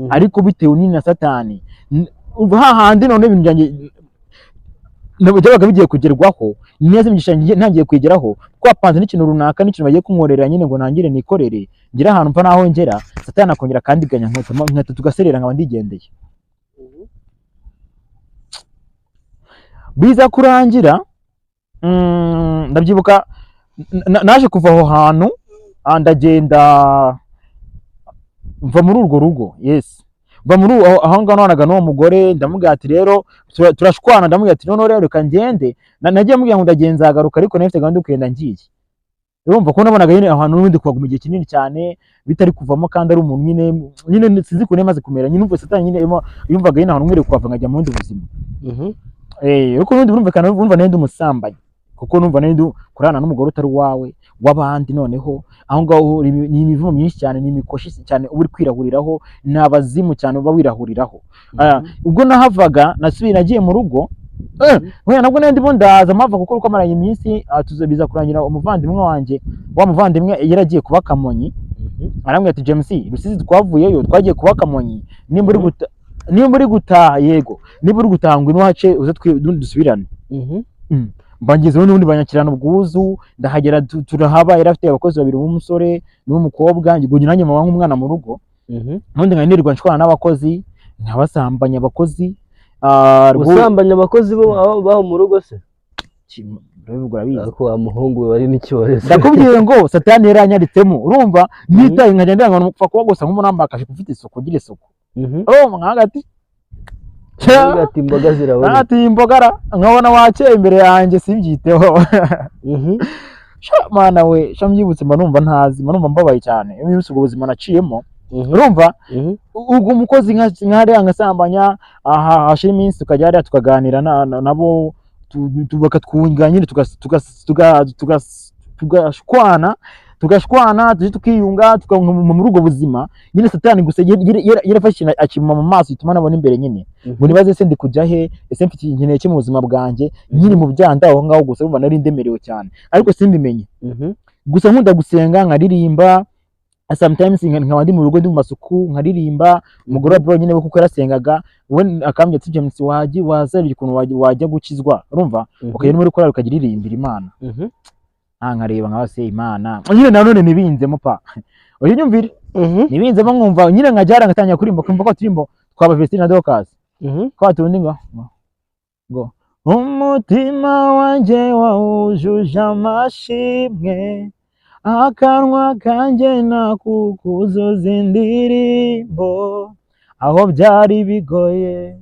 Ariko bitewe nyine na satani, uva hahandi none ibintu byanjye byabaga bigiye kugerwaho neza, imigisha ntangiye kuyigeraho, twapanze n'ikintu runaka, n'ikintu bagiye kunkorera nyine ngo ntangire nikorere, ngire ahantu mva naho ngera, satani akongera akandiganya, nkahita tugaserera, nkaba ndigendeye. Biza kurangira, ndabyibuka naje kuva aho hantu, ndagenda mva muri urwo rugo, yes, mva muri aho ngaho nabanaga n'uwo mugore. Ndamubwira ati rero turashwana, ndamubwira ati noneho rero reka ngende. Nagiye mubwira ngo ndagiye nzagaruka, ariko nari mfite gahunda yo kugenda ngiye, urumva ko nabonaga nyine ahantu n'ubundi kuhaguma igihe kinini cyane bitari kuvamo, kandi ari umuntu nyine sinzi ukuntu yamaze kumera nyine, umva satani nyine yumvaga nyine ahantu nkwiriye kuhava nkajya mu bundi buzima. Ariko n'ubundi birumvikana, urumva nari ndi umusambanyi, kuko numva nari ndi kurana n'umugore utari uwawe w'abandi. Noneho aho ngaho ni imivumo myinshi cyane, ni imikoshi cyane uba uri kwirahuriraho, ni abazimu cyane uba wirahuriraho. Ubwo nahavaga nasubiye, nagiye mu rugo, wenda nabwo nari ndimo ndaza mpava, kuko uko maranye iminsi, biza kurangira umuvandimwe wanjye, wa muvandimwe yaragiye kuba Kamonyi, arambwira ati James, Rusizi twavuyeyo twagiye kuba Kamonyi, nimba uri nimba uri gutaha, yego, niba uri gutaha ngwino uhace uze dusubirane. Mbangezeho n'ubundi banyakirana ubwuzu, ndahagera turahaba. Yari afite abakozi babiri, uw'umusore n'uw'umukobwa, ngo nanjye mama nk'umwana mu rugo. N'ubundi nkaba nirirwa nshwana n'abakozi, nkabasambanya abakozi. Gusambanya abakozi bo baho mu rugo se? Urabivuga, urabizi. Ariko wa muhungu we, wari n'icyorezo. Ndakubwiye ngo Satani yaranyaritsemo, urumva? Nitaye nkajya ndanga gupfa kuba gusa nk'umuntu wambaye akajipo, ufite isuku, ugira isuku. Urumva nkaga ati Aravuga ati imboga ziraboneka. Ati imbogara nkabona wakeye imbere yanjye, simbyiteho. Sha mana we, sha mbyibutse mba numva ntazi, mba numva mbabaye cyane iyo mbyibutse ubwo buzima naciyemo. Urumva? Ubwo umukozi nka hariya ngasambanya aha, hashira iminsi tukajya hariya tukaganira nabo, bakatwunga nyine, tugashwana, tuje tukiyunga, tukanywa muri ubwo buzima nyine. Satani gusa yarafashe ikintu akimuma mu maso, gituma nabona imbere nyine ngo nibaze se ndi kujya he, ese mfite nkeneye iki mu buzima bwanjye nyine mu byanda aho ngaho gusa. Urumva nari ndemerewe cyane ariko simbimenye. Gusa nkunda gusenga, nkaririmba sometimes, nkaba ndi mu rugo, ndi mu masuku, nkaririmba. Umugore wa bro nyine we, kuko yarasengaga we, akambwira ati: "James, wajya wazarira ukuntu wajya gukizwa, urumva, ukajya no muri korali ukajya uririmbira Imana." Nkareba nkaba se Imana nyine nanone nibinzemo pa, uyu nyumvire. Nibinzemo, nkumva nyine nkajya hariya ngatangira kuririmba, kumva ko turirimbo twaba Vestine na Dorcas, kwa tundi ngo umutima wanjye wawujuje amashimwe, akanwa kanjye nakukuzuza indirimbo, aho byari bigoye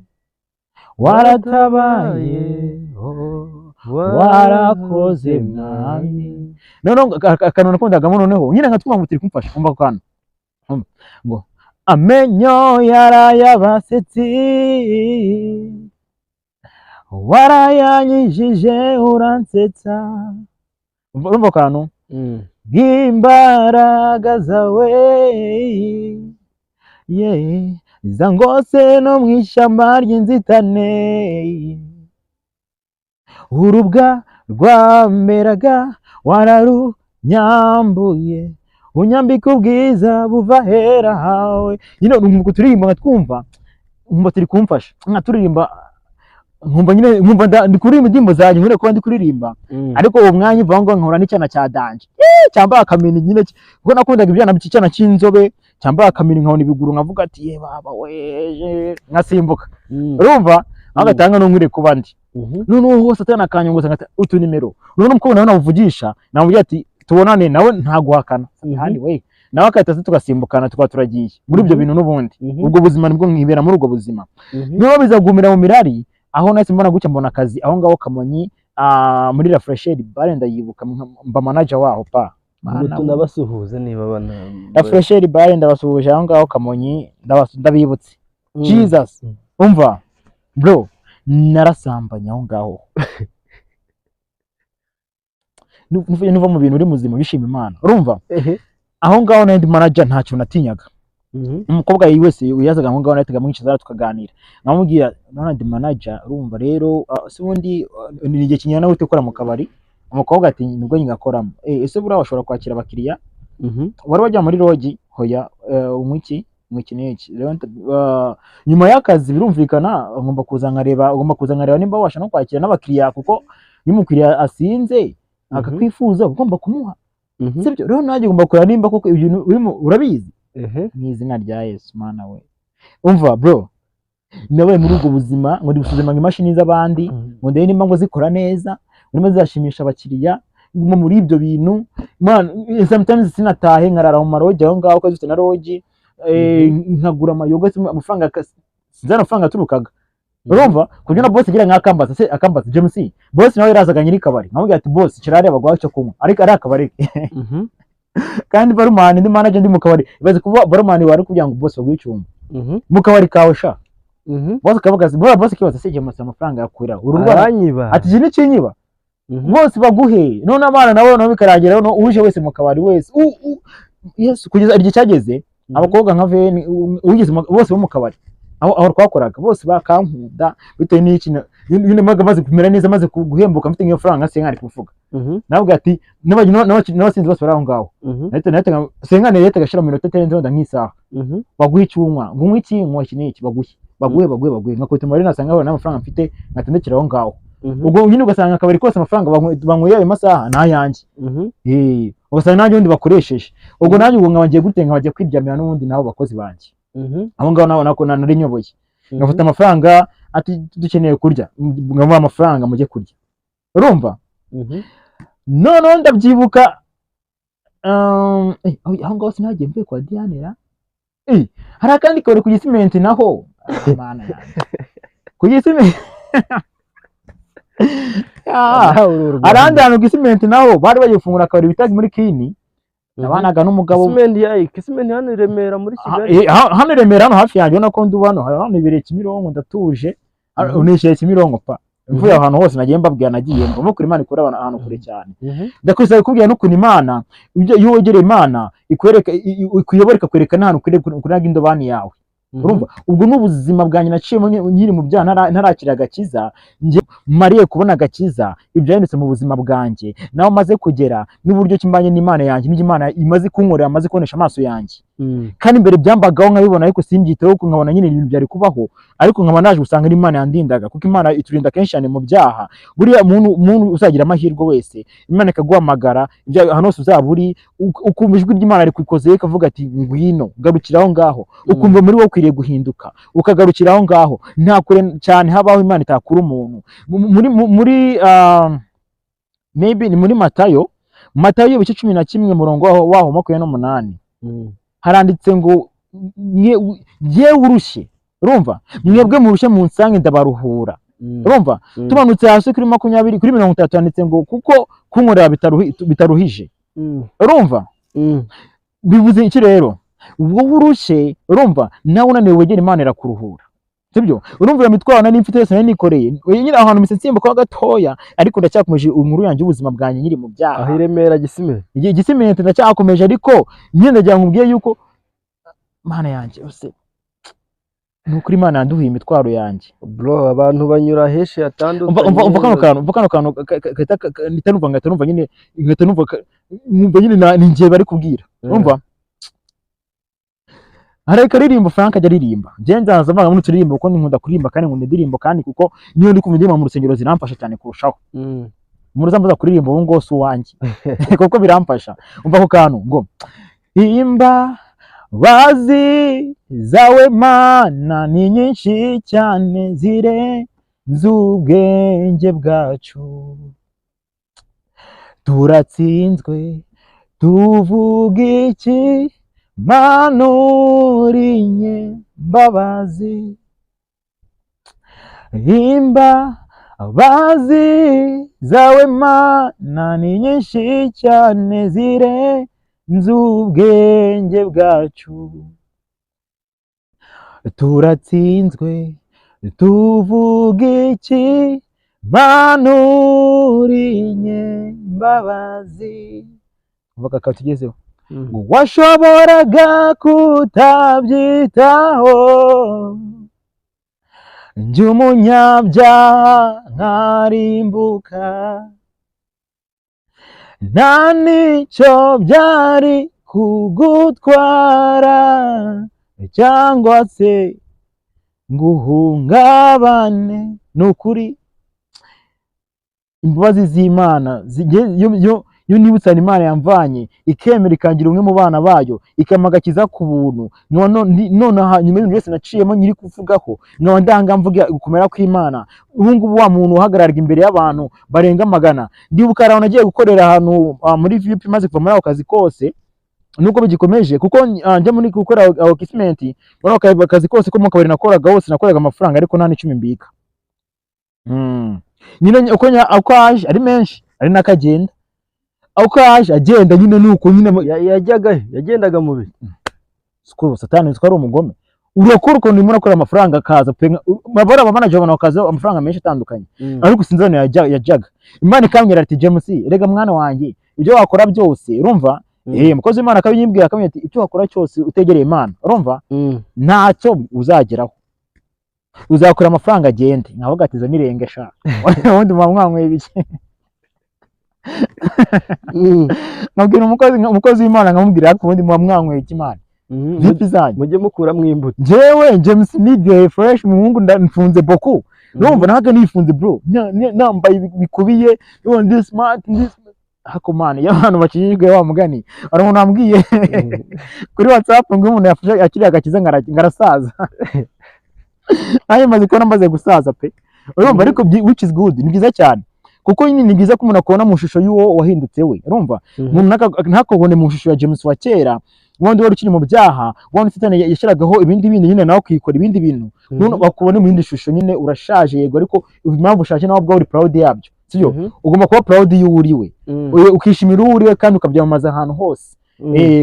waratabaye, oh, warakoze Mwami. Noneho akantu nakundagamo, noneho nyine nkatwumva ngo turi kumfasha kumva ako kantu. Umva, ngo amenyo yarayabasetsi warayanyijije uransetsa. Urumva ako kantu? Bw'imbaraga zawe, yeah, zangose no mu ishyamba ry'inzitane, urubwa rwameraga wararunyambuye, unyambika ubwiza buva hera hawe. Nyine numva turirimba, nkatwumva, nkumva turi kumfasha, nkaturirimba, nkumva nyine nkumva ndi kuririmba indirimbo zanjye, nkure kuba ndi kuririmba. Ariko uwo mwanya uva ngo nkora n'icyana cya danger, cyambaye akamini nyine, kuko nakundaga ibyana by'icyana cy'inzobe cyambaye akamini, nkabona ibiguru, nkavuga ati: "Ye baba weje," nkasimbuka. Urumva aho gatanga n'unkwiriye kuba ndi. Noneho hose atana akanyunguza ngata utunimero, noneho umukobwa nawe namuvugisha, namubwira ati: "Tubonane," nawe ntaguhakana. Kandi we nawe akahita aza, tugasimbukana, tukaba turagiye muri ibyo bintu n'ubundi. Ubwo buzima nibwo nkibera muri ubwo buzima. Noneho biza gumira mu mirari aho nahise mbona gutya, mbona akazi aho ngaho Kamonyi, muri La Fresheri Bar, ndayibuka, mba manager waho pa. Ubwo Mana we. Tunabasuhuze niba bana La Fresheri Bar, ndabasuhuje aho ngaho Kamonyi, ndabibutse. Jesus. Umva bro, narasambanye aho ngaho. Nuva mu bintu uri muzima bishima Imana, urumva? Aho ngaho nari ndi manager, nta kintu natinyaga. Umukobwa wese yazaga aho ngaho nahitaga mwicaza tukaganira, nkamubwira: "None ndi manager, urumva rero, se ubundi ni igihe kingana gute ukora mu kabari?" Umukobwa ati: "Nibwo nyigakoramo." "Ese buriya washobora kwakira abakiriya? Wari wajya muri lodge?" "Hoya." "Unywa iki?" "Unywa iki n'iki." Rero nyuma y'akazi birumvikana ugomba kuza nkareba, ugomba kuza nkareba nimba wabasha no kwakira n'abakiriya, kuko iyo umukiriya asinze akakwifuza ugomba kumuha, sibyo? Rero nanjye ugomba kureba nimba koko ibyo bintu urimo urabizi." Mu izina rya Yesu, Mana we. Umva bro, nabaye muri ubwo buzima ngo ndi gusuzuma imashini z'abandi, ngo ndebe nimba ngo zikora neza, ngo nimba zizashimisha abakiriya. Nguma muri ibyo bintu man, sometimes sinatahe, nkarara mu malodge aho ngaho, kuko dufite na lodge, nkagura amayoga, amafaranga sinzi amafaranga aturukaga, urumva? Ku buryo na boss agira nk'akambaza se, akambaza James. Boss nawe yarazaga nyiri kabari, nkamubwira ati: "Boss, icara hariya baguha icyo kunywa," ariko ari akabari ke. Kandi barman, ndi manager, ndi mu kabari. Ibaze kuba barman wari kugira ngo boss baguhe icumbi mu kabari kawe sha. Boss akavuga ati bora, boss akibaza se James amafaranga yakwira uru rwanda? Aranyiba. Ati: "Iki ni kinyiba." Bose baguhe none abana nabo nabo bikarangira, none uje wese mu kabari wese Yesu, kugeza igihe cyageze abakobwa nka veni ugeze bose bo mu kabari aho twakoraga bose bakankunda bitewe n'iki nyine maga maze kumera neza, maze guhembuka, mfite nk'iyo faranga senkani kuvuga. Navuga ati n'abasinzi bose bari aho ngaho, nahita senkani leta agashyira mu minota itarenze wenda nk'isaha, baguhe icyo unywa, ngo unywe iki, nywa iki n'iki, baguhe, baguhe, baguhe, baguhe, nkakubita umubare nasanga ahura n'amafaranga mfite, nkatendekera aho ngaho. Ubwo nyine ugasanga akabari kose amafaranga banyweye ayo masaha ni ayanjye. Ugasanga nanjye ubundi bakoresheje ubwo nanjye ubwo nkaba ngiye gute, nkaba ngiye kwiryamira n'ubundi n'abo bakozi banjye aho ngaho nabo nako nari nyoboye, ngafata amafaranga ati: "Dukeneye kurya," nkamuha amafaranga: "Mujye kurya." Urumva? Noneho ndabyibuka, aho ngaho sinagiye mvuye kwa Diane ra. Hari akandi kabari ku Gisimenti naho. Ah, Mana yanjye. Ku Gisimenti. Ah, Nawe uri u Rwanda. hari ahandi hantu ku Gisimenti naho bari bagiye gufungura akabari bita muri Kini. Nabanaga n'umugabo. Gisimenti ya Gisimenti hano i Remera muri Kigali. Hano i Remera, hano hafi yanjye, ubona ko ndi hano hano ibereye Kimironko, ndatuje. Nishyuye Kimironko pa mvuye ahantu hose nagiye mbabwira, nagiye mbona kuri Imana ikura abantu ahantu kure cyane. Ndakwizera kukubwira n'ukuntu Imana iyo wegereye Imana ikwereka, ikuyobora, ikakwereka n'ahantu ukwiriye kunaga indobani yawe. Urumva, ubwo ni ubuzima bwanjye naciyemo nkiri mu byaha, ntarakira agakiza. Njye mariye kubona agakiza, ibyahindutse mu buzima bwanjye naho maze kugera n'uburyo ki mbanye n'Imana yanjye, n'ibyo Imana imaze kunkorera, amaze kubonesha amaso yanjye. Kandi mbere byambagaho nkabibona ariko simbyiteho, kuko nkabona nyine ibintu byari kubaho, ariko nkaba naje gusanga ari Imana yandindaga, kuko Imana iturinda kenshi cyane mu byaha. Buriya umuntu uzagira amahirwe wese Imana ikaguhamagara, ahantu hose uzaba uri, ukumva ijwi ry'Imana rikukozeho ikavuga ati: "Ngwino, garukira aho ngaho." Ukumva muri wowe ukwiriye guhinduka, ukagarukira aho ngaho. Nta kure cyane habaho Imana itakura umuntu. Muri maybe ni muri Matayo ibice 11, umurongo waho 28, haranditse ngo: "Yewe urushye," urumva, "mwebwe murushye munsange ndabaruhura." Urumva, tumanutse hasi kuri 20, kuri 30, handitse ngo: "Kuko kunkorera bitaruhije." Urumva, bivuze iki rero? Wowe urushye, urumva, nawe unaniwe, wegera Imana irakuruhura, sibyo? Urumva, iyo mitwaro nari mfite yose nari nikoreye nyine aho hantu mpise nsimbukaho gatoya, ariko ndacyakomeje inkuru yanjye y'ubuzima bwanjye nkiri mu byaha. Aho i Remera Gisimenti. Igihe Gisimenti ndacyakomeje, ariko nyine ndagira ngo nkubwire yuko Mana yanjye ose, ni ukuri Imana yanduhuye imitwaro yanjye. Bro, abantu banyura henshi hatandukanye. Umva kano kantu, umva kano kantu mpita numva, ngahita numva nyine, ngahita numva nkumva nyine ni njye bari kubwira. Urumva, hari akaririmbo Frank ajya aririmba, njye nzaza mvanga muri uturirimbo kuko nkunda kuririmba kandi nkunda indirimbo, kandi kuko niyo ndi kumva indirimbo mu rusengero ziramfasha cyane kurushaho. Umuntu uzambuza kuririmba ubu ngubu si uwanjye, kuko biramfasha. Umva ako kantu ngo: "Imbabazi zawe Mana ni nyinshi cyane, zirenze ubwenge bwacu, turatsinzwe tuvuga iki? Mana uri nyembabazi." Imbabazi zawe Mana ni nyinshi cyane, zirenze ubwenge bwacu, turatsinzwe tuvuga iki? Mana uri nyembabazi. Umva aka tugezeho ngo: "Washoboraga kutabyitaho, njye umunyabyaha nkarimbuka, nta n'icyo byari kugutwara cyangwa se ngo uhungabane." Ni ukuri imbabazi z'Imana iyo nibutse ahantu Imana yamvanye, ikemera ikangira umwe mu bana bayo, ikampa agakiza ku buntu, nonaha nyuma y'ibintu byose naciyemo nyiri kuvugaho, nkaba ndanga mvuga gukomera kw'Imana. Ubu ngubu wa muntu uhagararwa imbere y'abantu barenga magana, ndibuka hari ahantu nagiye gukorera ahantu muri VIP, maze kuva muri ako kazi kose, nubwo bigikomeje, kuko njya muri gukora aho Gisimenti, muri ako kazi kose ko mu kabari nakoraga hose, nakoraga amafaranga ariko nta n'icumi mbika. Nyine uko aje ari menshi ari n'akagenda, uko aje agenda nyine nuko nyine Yajyaga he? Yagendaga mu biki? Siko Satani uzi ko ari umugome, urakora ukuntu urimo urakora amafaranga akaza pe, bari aba manager babona bakaza amafaranga menshi atandukanye, ariko sinzi ahantu yajyaga. Imana ikambwira ati: "James, rega mwana wanjye, ibyo wakora byose," urumva, umukozi w'Imana akabinyibwira, akambwira ati: "Icyo wakora cyose utegereye Imana," urumva, "ntacyo uzageraho, uzakora amafaranga agende." Nkavuga ati: "Izo nirenge sha, ubundi muba mwanyweye ibiki?" Nkabwira umukozi w'Imana, nkamubwira: "Ariko ubundi muba mwanyweye iki, Imana vipi zanyu?" Mujye mukuramo imbuto. Njyewe James niryoheye fresh, umuhungu mfunze boku, urumva, nabaga nifunze bro, nambaye bikubiye, yo ndi smart, ndi smart. Hako man, iyo abantu bakijijwe, wa mugani hari umuntu wambwiye kuri WhatsApp ngo iyo umuntu yafashe akiriye agakiza ngarasaza. Nanjye maze kubona maze gusaza pe, urumva, ariko which is good, ni byiza cyane. Kuko nyine ni byiza ko umuntu akubona mu shusho y'uwo wahindutse we, urumva? Umuntu ntakubone mu shusho ya James wa kera, wundi wari ukiri mu byaha, wundi Satani yashyiragaho ibindi bintu nyine nawe ukikora ibindi bintu. None bakubone mu yindi shusho nyine, urashaje yego, ariko impamvu ushaje nawe ubwawe uri proud yabyo, sibyo? Ugomba kuba proud y'uwo uri we, ukishimira uwo uri we kandi ukabyamamaza ahantu hose.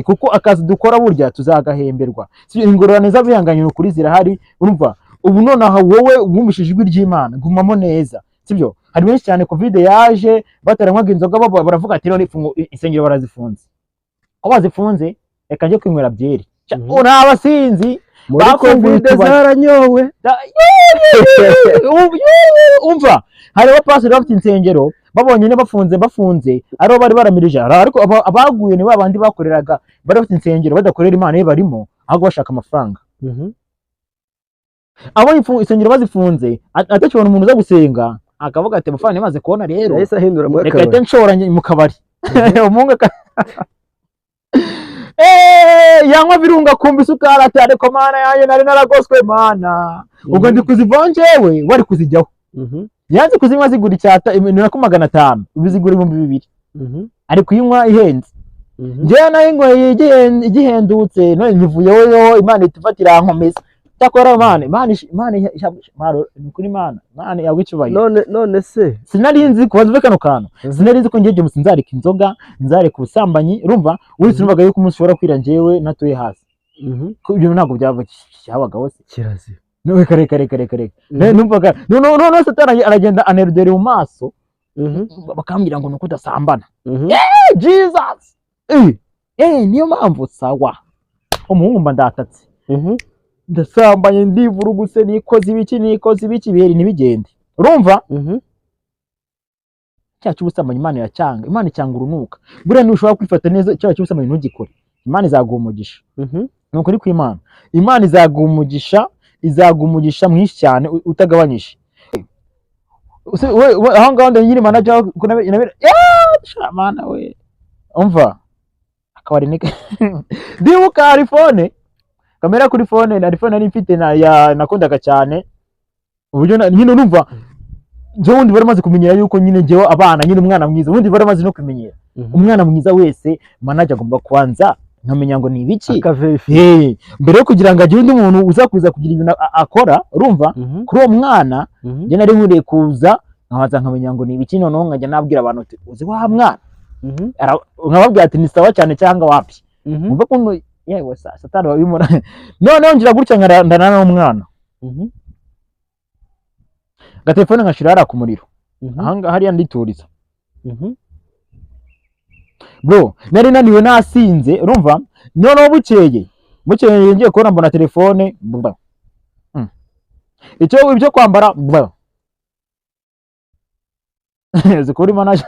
Kuko akazi dukora burya tuzagahemberwa. Sibyo? Ingororano z'abihanganye ukuri zirahari, urumva? Ubu nonaha wowe wumvishije ijwi ry'Imana, gumamo neza, sibyo? Hari benshi cyane Covid yaje bataranywaga inzoga, baravuga ati none insengero barazifunze, ko bazifunze reka njye kwinywera byeri. Uri abasinzi Muri bafunguye Covid utubari. zaranyowe. Umva, hari abapasiteri bafite insengero babonye bafunze aribo bari baramirije, ariko abaguye ni babandi bakoreraga, bari bafite insengero badakorera Imana iyo barimo, ahubwo bashaka amafaranga. Abo insengero bazifunze, atakibona umuntu uza gusenga, akavuga ati amafaranga yamaze kubona rero, Yahise ahindura mu reka ahite kabari. nshora mu kabari. Umuhungu yanywa Virunga akumva isukari, ati ariko Mana yanjye, nari naragoswe Mana, ubwo ndi kuzivaho njyewe wari kuzijyaho. Yanze kuzinywa zigura icyata ibintu nako 500, ubu zigura 2000. Ari kuyinywa ihenze. Njyewe nayo inyweye igihendutse, none nyivuyeho yo Imana ihita ifata irankomeza. Cyakora Imana ni ukuri, Imana yagwa icyubahiro. None se Sinari nzi kubaza uve kano kantu, sinari nzi ko ngiye James nzareka inzoga, nzareka ubusambanyi, urumva? Uretse numvaga yuko umunsi ushobora kwira njyewe natuye hasi. Ko ibyo ntabwo byabagaho se? Kirazira. No, reka reka reka reka reka. Numvaga no no no no Satani aragenda aneruderi mu maso, bakambwira ngo nuko udasambana. Jesus, niyo mpamvu sawa umuhungu mba ndatatse. Ndasambanye, ndivuruguse, nikoze ibiki, nikoze ibiki, ibiheri ntibigende, urumva? Icyaha cy'ubusambanyi Imana iracyanga, Imana icyanga urunuka. Buriya ntushobora kwifata neza, icyaha cy'ubusambanyi ntugikore, Imana izaguha umugisha. Ni ukuri kw'Imana, Imana izaguha umugisha, izaguha umugisha mwinshi cyane utagabanyije. Aho ngaho nyiri manager sha mana we, umva, akabari ni ndibuka hari phone, kamera kuri phone, na phone nari mfite na ya nakundaga cyane uburyo nyine urumva njyewe ubundi bari bamaze kumenyera yuko nyine njyewe abana nyine umwana mwiza, ubundi bari bamaze no kumenyera umwana mwiza wese, manager agomba kubanza nkamenya ngo ni ibiki. Akaverifiye. Mbere yo kugira ngo agire undi muntu uza kuza kugira ibintu akora, urumva, kuri uwo mwana, njye nari nkwiriye kuza nkabanza nkamenya ngo ni ibiki, noneho nkajya nabwira abantu uti uzi wa mwana, nkababwira ati ni sawa cyane cyangwa wapi. Umva ukuntu yewe satani wabimura. Noneho ngira gutya nkarandana n'umwana, agatelefone nkashira hariya ku muriro, ahangaha hariya ndituriza. Bro, nari naniwe nasinze, urumva? Noneho bukeye ngiye kubona mbona telefone bla. Icyo ibyo kwambara bla, zikuri manager,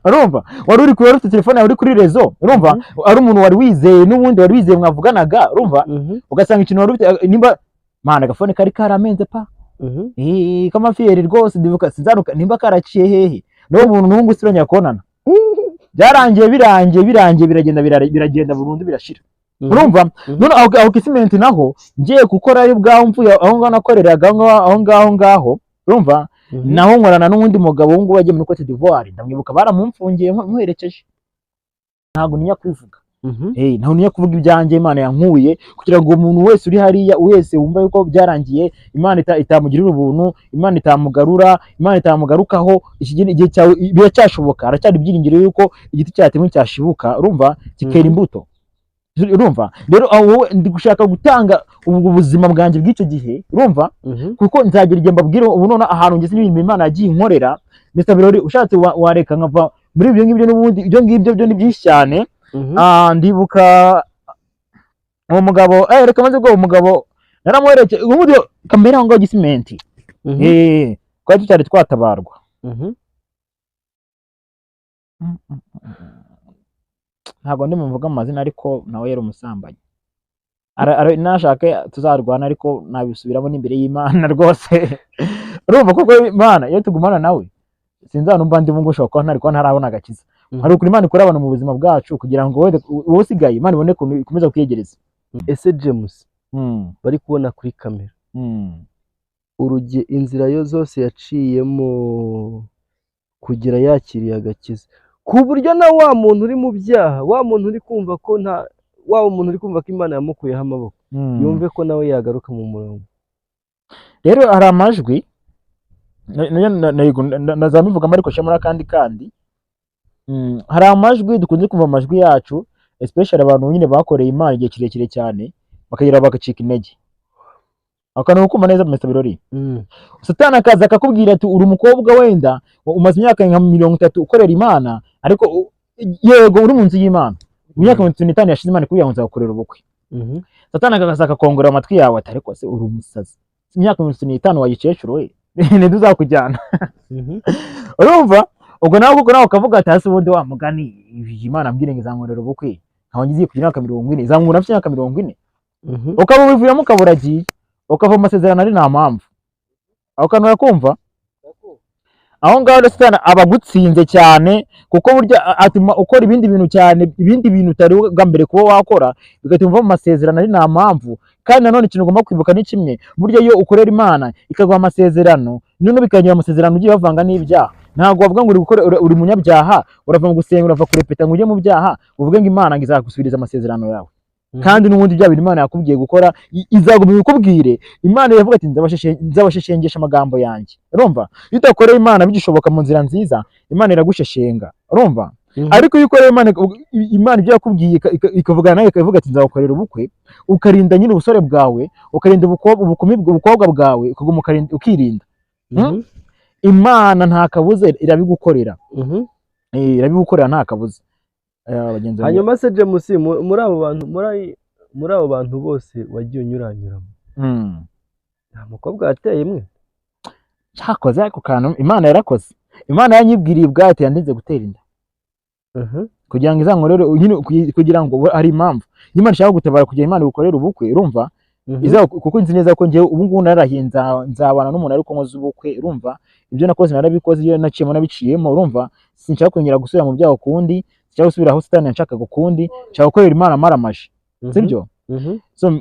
urumva, wari uri kuri, ufite telefone yawe uri kuri réseau, urumva, ari umuntu wari wizeye n'ubundi wari wizeye mwavuganaga, urumva, ugasanga ikintu wari ufite nimba mana agafone kari karamenze pa. K'amafiyeri rwose, ndibuka sinzaruka nimba karaciye hehe n'uwo muntu n'ubu ngubu kubonana, byarangiye birangiye birangiye biragenda biragenda burundu birashira, urumva? None aho Kisimenti naho ngiye gukora ari bwaho mvuye aho ngaho nakoreraga aho ngaho aho ngaho ngaho, urumva, naho nkorana n'uwundi mugabo ubu ngubu wagiye muri Cote d'Ivoire, ndamwibuka baramumfungiye muherekeje. Ntabwo ntinya kubivuga. Ntabwo ntinya kuvuga ibyanjye Imana yankuye, kugira ngo umuntu wese uri hariya wese wumva yuko byarangiye, Imana itamugirira ubuntu, Imana itamugarura, Imana itamugarukaho, iki gihe cyawe biracyashoboka, haracyari ibyiringiro yuko igiti cyatemwe cyashibuka, urumva, kikera imbuto, urumva? Rero aho wowe ndi gushaka gutanga ubwo buzima bwanjye bw'icyo gihe, urumva, kuko nzagira igihe mbabwira ubu none ahantu ngeze n'ibintu Imana yagiye inkorera. Mr Birori, ushatse wareka nkava muri ibyo ngibyo, n'ubundi ibyo ngibyo byo ni byinshi cyane. Ndibuka uwo mugabo, reka maze ubwo umugabo naramuherekeje ubundi kamera aho ngaho Gisimenti. Twari tutari twatabarwa. Ntabwo ndi muvuga amazina, ariko nawe yari umusambanyi. Nashake tuzarwana, ariko nabisubiramo n'imbere y'Imana rwose, urumva, kuko Imana iyo tugumana nawe sinzanumva ndimo ngo ushobora kuba ntari kuba ntarabona agakiza. Hari ukuntu Imana ikora abantu mu buzima bwacu kugira ngo wowe usigaye Imana ibone ukuntu ikomeza kwiyegereza. Ese James bari kubona kuri kamera, uruge inzira yo zose yaciyemo Kugira yakiriye agakiza, ku buryo na wa muntu uri mu byaha, wa muntu uri kumva ko nta, wa muntu uri kumva ko Imana yamukuyeho amaboko, yumve ko nawe yagaruka mu murongo. Rero hari amajwi nazamivugamo, ariko shyira muri akandi kandi. Hari amajwi dukunze kumva, amajwi yacu, especially abantu nyine bakoreye Imana igihe kirekire cyane, bakagera bagacika intege. Akantu kumva neza, Mr Birori, Satani akaza akakubwira ati: "Uri umukobwa, wenda umaze imyaka nka 30 ukorera Imana, ariko yego uri mu nzu y'Imana, mu myaka 35 yashize Imana ikubwira ngo nzagukorera ubukwe." Satani akaza akakongorera amatwi yawe ati: "Ariko se uri umusazi? Imyaka 35 wayikecuru we, ninde uzakujyana?" Urumva, ubwo nawe kuko nawe ukavuga ati: "Hasi ubundi wa mugani, Imana ambwire ngo izankorera ubukwe, nkaba ngiye kugira imyaka 40, izankura mfite imyaka 40?" Ukaba ubivuyemo, ukaba uragiye, ukava mu masezerano ari nta mpamvu. Aho kantu urakumva? Aho ngaho rero Satani aba agutsinze cyane, kuko burya atuma ukora ibindi bintu cyane, ibindi bintu utari bwa mbere kuba wakora, bigatuma uva mu masezerano ari nta mpamvu. Kandi nanone ikintu ugomba kwibuka ni kimwe: burya iyo ukorera Imana ikaguha amasezerano, noneho bikagira amasezerano ugiye bavanga n'ibyaha, ntabwo wavuga ngo uri gukora, uri munyabyaha, urava mu gusenga, urava kurepeta ngo ujye mu byaha, uvuge ngo Imana ngo izagusubiriza amasezerano yawe. Kandi n'ubundi bya bintu Imana yakubwiye gukora izaguma ibikubwire. Imana iravuga ati: "Nzabasheshengesha amagambo yanjye." Urumva, iyo udakoreye Imana bigishoboka mu nzira nziza, Imana iragusheshenga, urumva? Ariko iyo ukoreye Imana, Imana ibyo yakubwiye ikavugana nawe, ikavuga ati: "Nzagukorera ubukwe," ukarinda nyine ubusore bwawe, ukarinda ubukobwa bwawe, ukaguma ukirinda, Imana nta kabuza irabigukorera. Irabigukorera nta kabuza. Bagenzi banjye. Hanyuma se James, muri abo bantu, muri abo bantu bose wagiye unyuranyuramo, nta mukobwa wateye imwe? Cyakoze ako kantu Imana yarakoze, Imana yanyibwiriye ubwayo ati yandinze gutera inda kugira ngo izankorere nyine, kugira ngo hari impamvu Imana ishaka gutabara, kugira Imana igukorere ubukwe, urumva? Kuko nzi neza ko njyewe ubu ngubu narahiye nzabana n'umuntu ariko nkoze ubukwe, urumva? Ibyo nakoze narabikoze, iyo naciyemo nabiciyemo, urumva? Sinshaka kongera gusubira mu byaha ukundi, sinshaka gusubira aho Satani yanshakaga ukundi, nshaka gukorera Imana maramaje, sibyo? So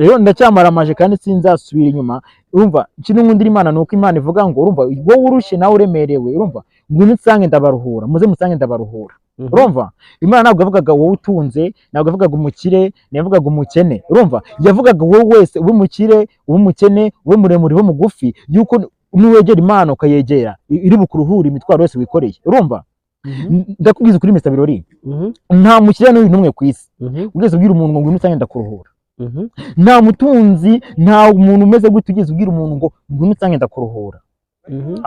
rero ndacyamaramaje kandi sinzasubira inyuma, urumva? Ikintu nkundira Imana ni uko Imana ivuga ngo, urumva, wowe urushye nawe uremerewe, urumva, ngwino unsange ndabaruhura, muze musange ndabaruhura. Urumva, Imana ntabwo yavugaga wowe utunze, ntabwo yavugaga umukire, ntiyavugaga umukene, urumva? Yavugaga wowe wese, ube umukire, ube umukene, ube muremure, ube mugufi, yuko nuwegera Imana ukayegera iri bukuruhure imitwaro yose wikoreye, urumva? Ndakubwiza ukuri, Mr Birori, nta mukire n'uyu n'umwe ku isi ugeze ubwira umuntu ngo ngwino usange ndakuruhura. Nta mutunzi, nta muntu umeze gute ugeze ubwira umuntu ngo ngwino usange ndakuruhura.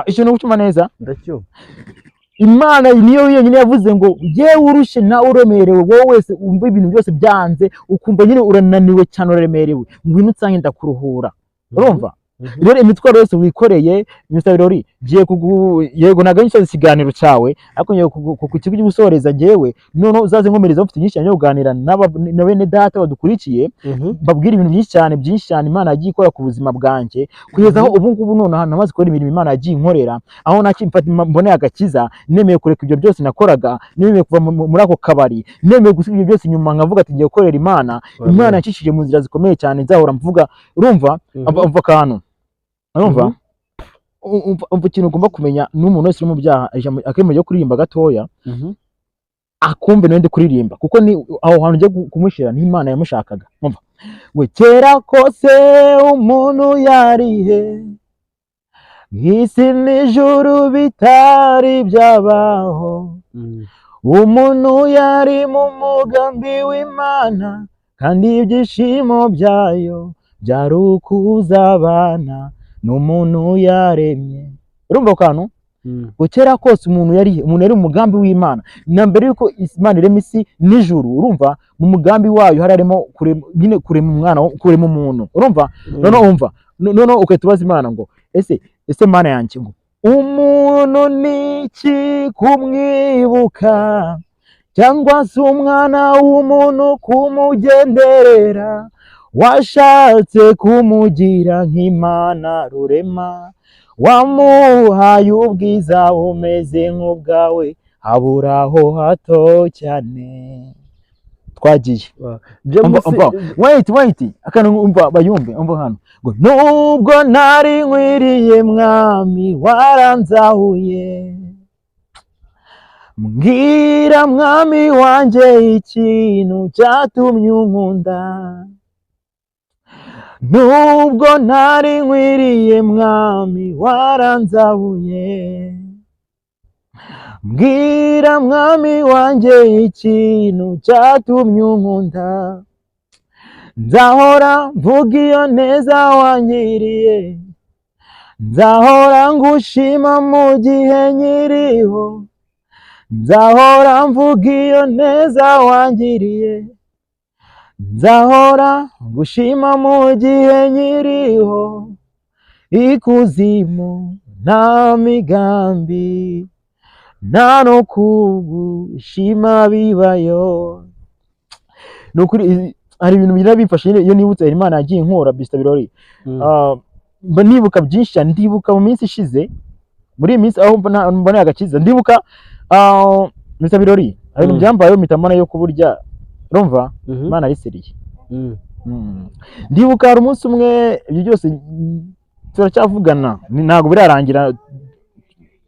Icyo ni ucyumva neza? Ndacyumva. Imana niyo yonyine yavuze ngo yewe urushye nawe uremerewe, wowe wese wumva ibintu byose byanze, ukumva nyine urananiwe cyane, uraremerewe, ngwino unsange ndakuruhura, urumva? Rero imitwaro yose wikoreye, Mr Birori, ngiye kugu, yego ntabwo ari ikiganiro cyawe, ariko ngiye ku kigo gusoreza njyewe, noneho uzaze nkomereza, mfite byinshi cyane byo kuganira na bene data badukurikiye, mbabwire ibintu byinshi cyane, byinshi cyane Imana yagiye ikora ku buzima bwanjye kugeza aho ubu ngubu noneho namaze kubona imirimo Imana yagiye inkorera, aho nakimfata mboneye agakiza, nemeye kureka ibyo byose nakoraga, nemeye kuva muri ako kabari, nemeye gusiga ibyo byose inyuma, nkavuga ati ngiye gukorera Imana. Imana yancishije mu nzira zikomeye cyane, nzahora mvuga, urumva? Umva akantu, urumva? Umva ikintu ugomba kumenya n'umuntu wese uri mu byaha, ijambo akemeye ryo kuririmba gatoya, akumve nawe ndi kuririmba, kuko ni aho hantu ugiye kumushyira ni Imana yamushakaga. Umva ngo: "Kera kose umuntu yarihe, isi n'ijuru bitari byabaho, umuntu yari mu mugambi w'Imana, kandi ibyishimo byayo byari ukuzabana n'umuntu yaremye." Urumva ako kantu? Ngo kera kose umuntu yari, umuntu yari umugambi w'Imana na mbere yuko Imana irema isi n'ijuru. Urumva, mu mugambi wayo hari harimo kurema nyine, kurema umwana, kurema umuntu, urumva? Noneho umva, noneho ugahita ubaza Imana ngo: Ese Mana yanjye, ngo umuntu ni iki kumwibuka, cyangwa se umwana w'umuntu kumugenderera? Washatse kumugira nk'Imana Rurema, wamuhaye ubwiza bumeze nk'ubwawe, haburaho hato cyane." Twagiye. James. Umva, umva, wait, wait, akantu, umva bayumve. Umva hano ngo: "Nubwo ntari nkwiriye, Mwami, waranzahuye." Mbwira mwami wanjye ikintu cyatumye unkunda, nubwo ntari nkwiriye, mwami, waranzabuye. Mbwira mwami wanjye ikintu cyatumye unkunda, nzahora mvuga iyo neza wangiriye, nzahora ngushima mu gihe nkiriho, nzahora mvuga iyo neza wangiriye, nzahora ngushima mu gihe nkiriho. Ikuzimu nta migambi, nta no kugushima bibayo. Ni ukuri hari ibintu bigira bimfasha nyine iyo nibutse Imana yagiye inkora, Mr Birori. Ah, mba nibuka byinshi cyane. Ndibuka mu minsi ishize, muri iyi minsi aho mbona agakiza, ndibuka, Mr Birori, hari ibintu byambayeho mpita mbona yuko burya, urumva, Imana ari sérieux. Ndibuka hari umunsi umwe, ibyo byose turacyavugana, ntabwo birarangira,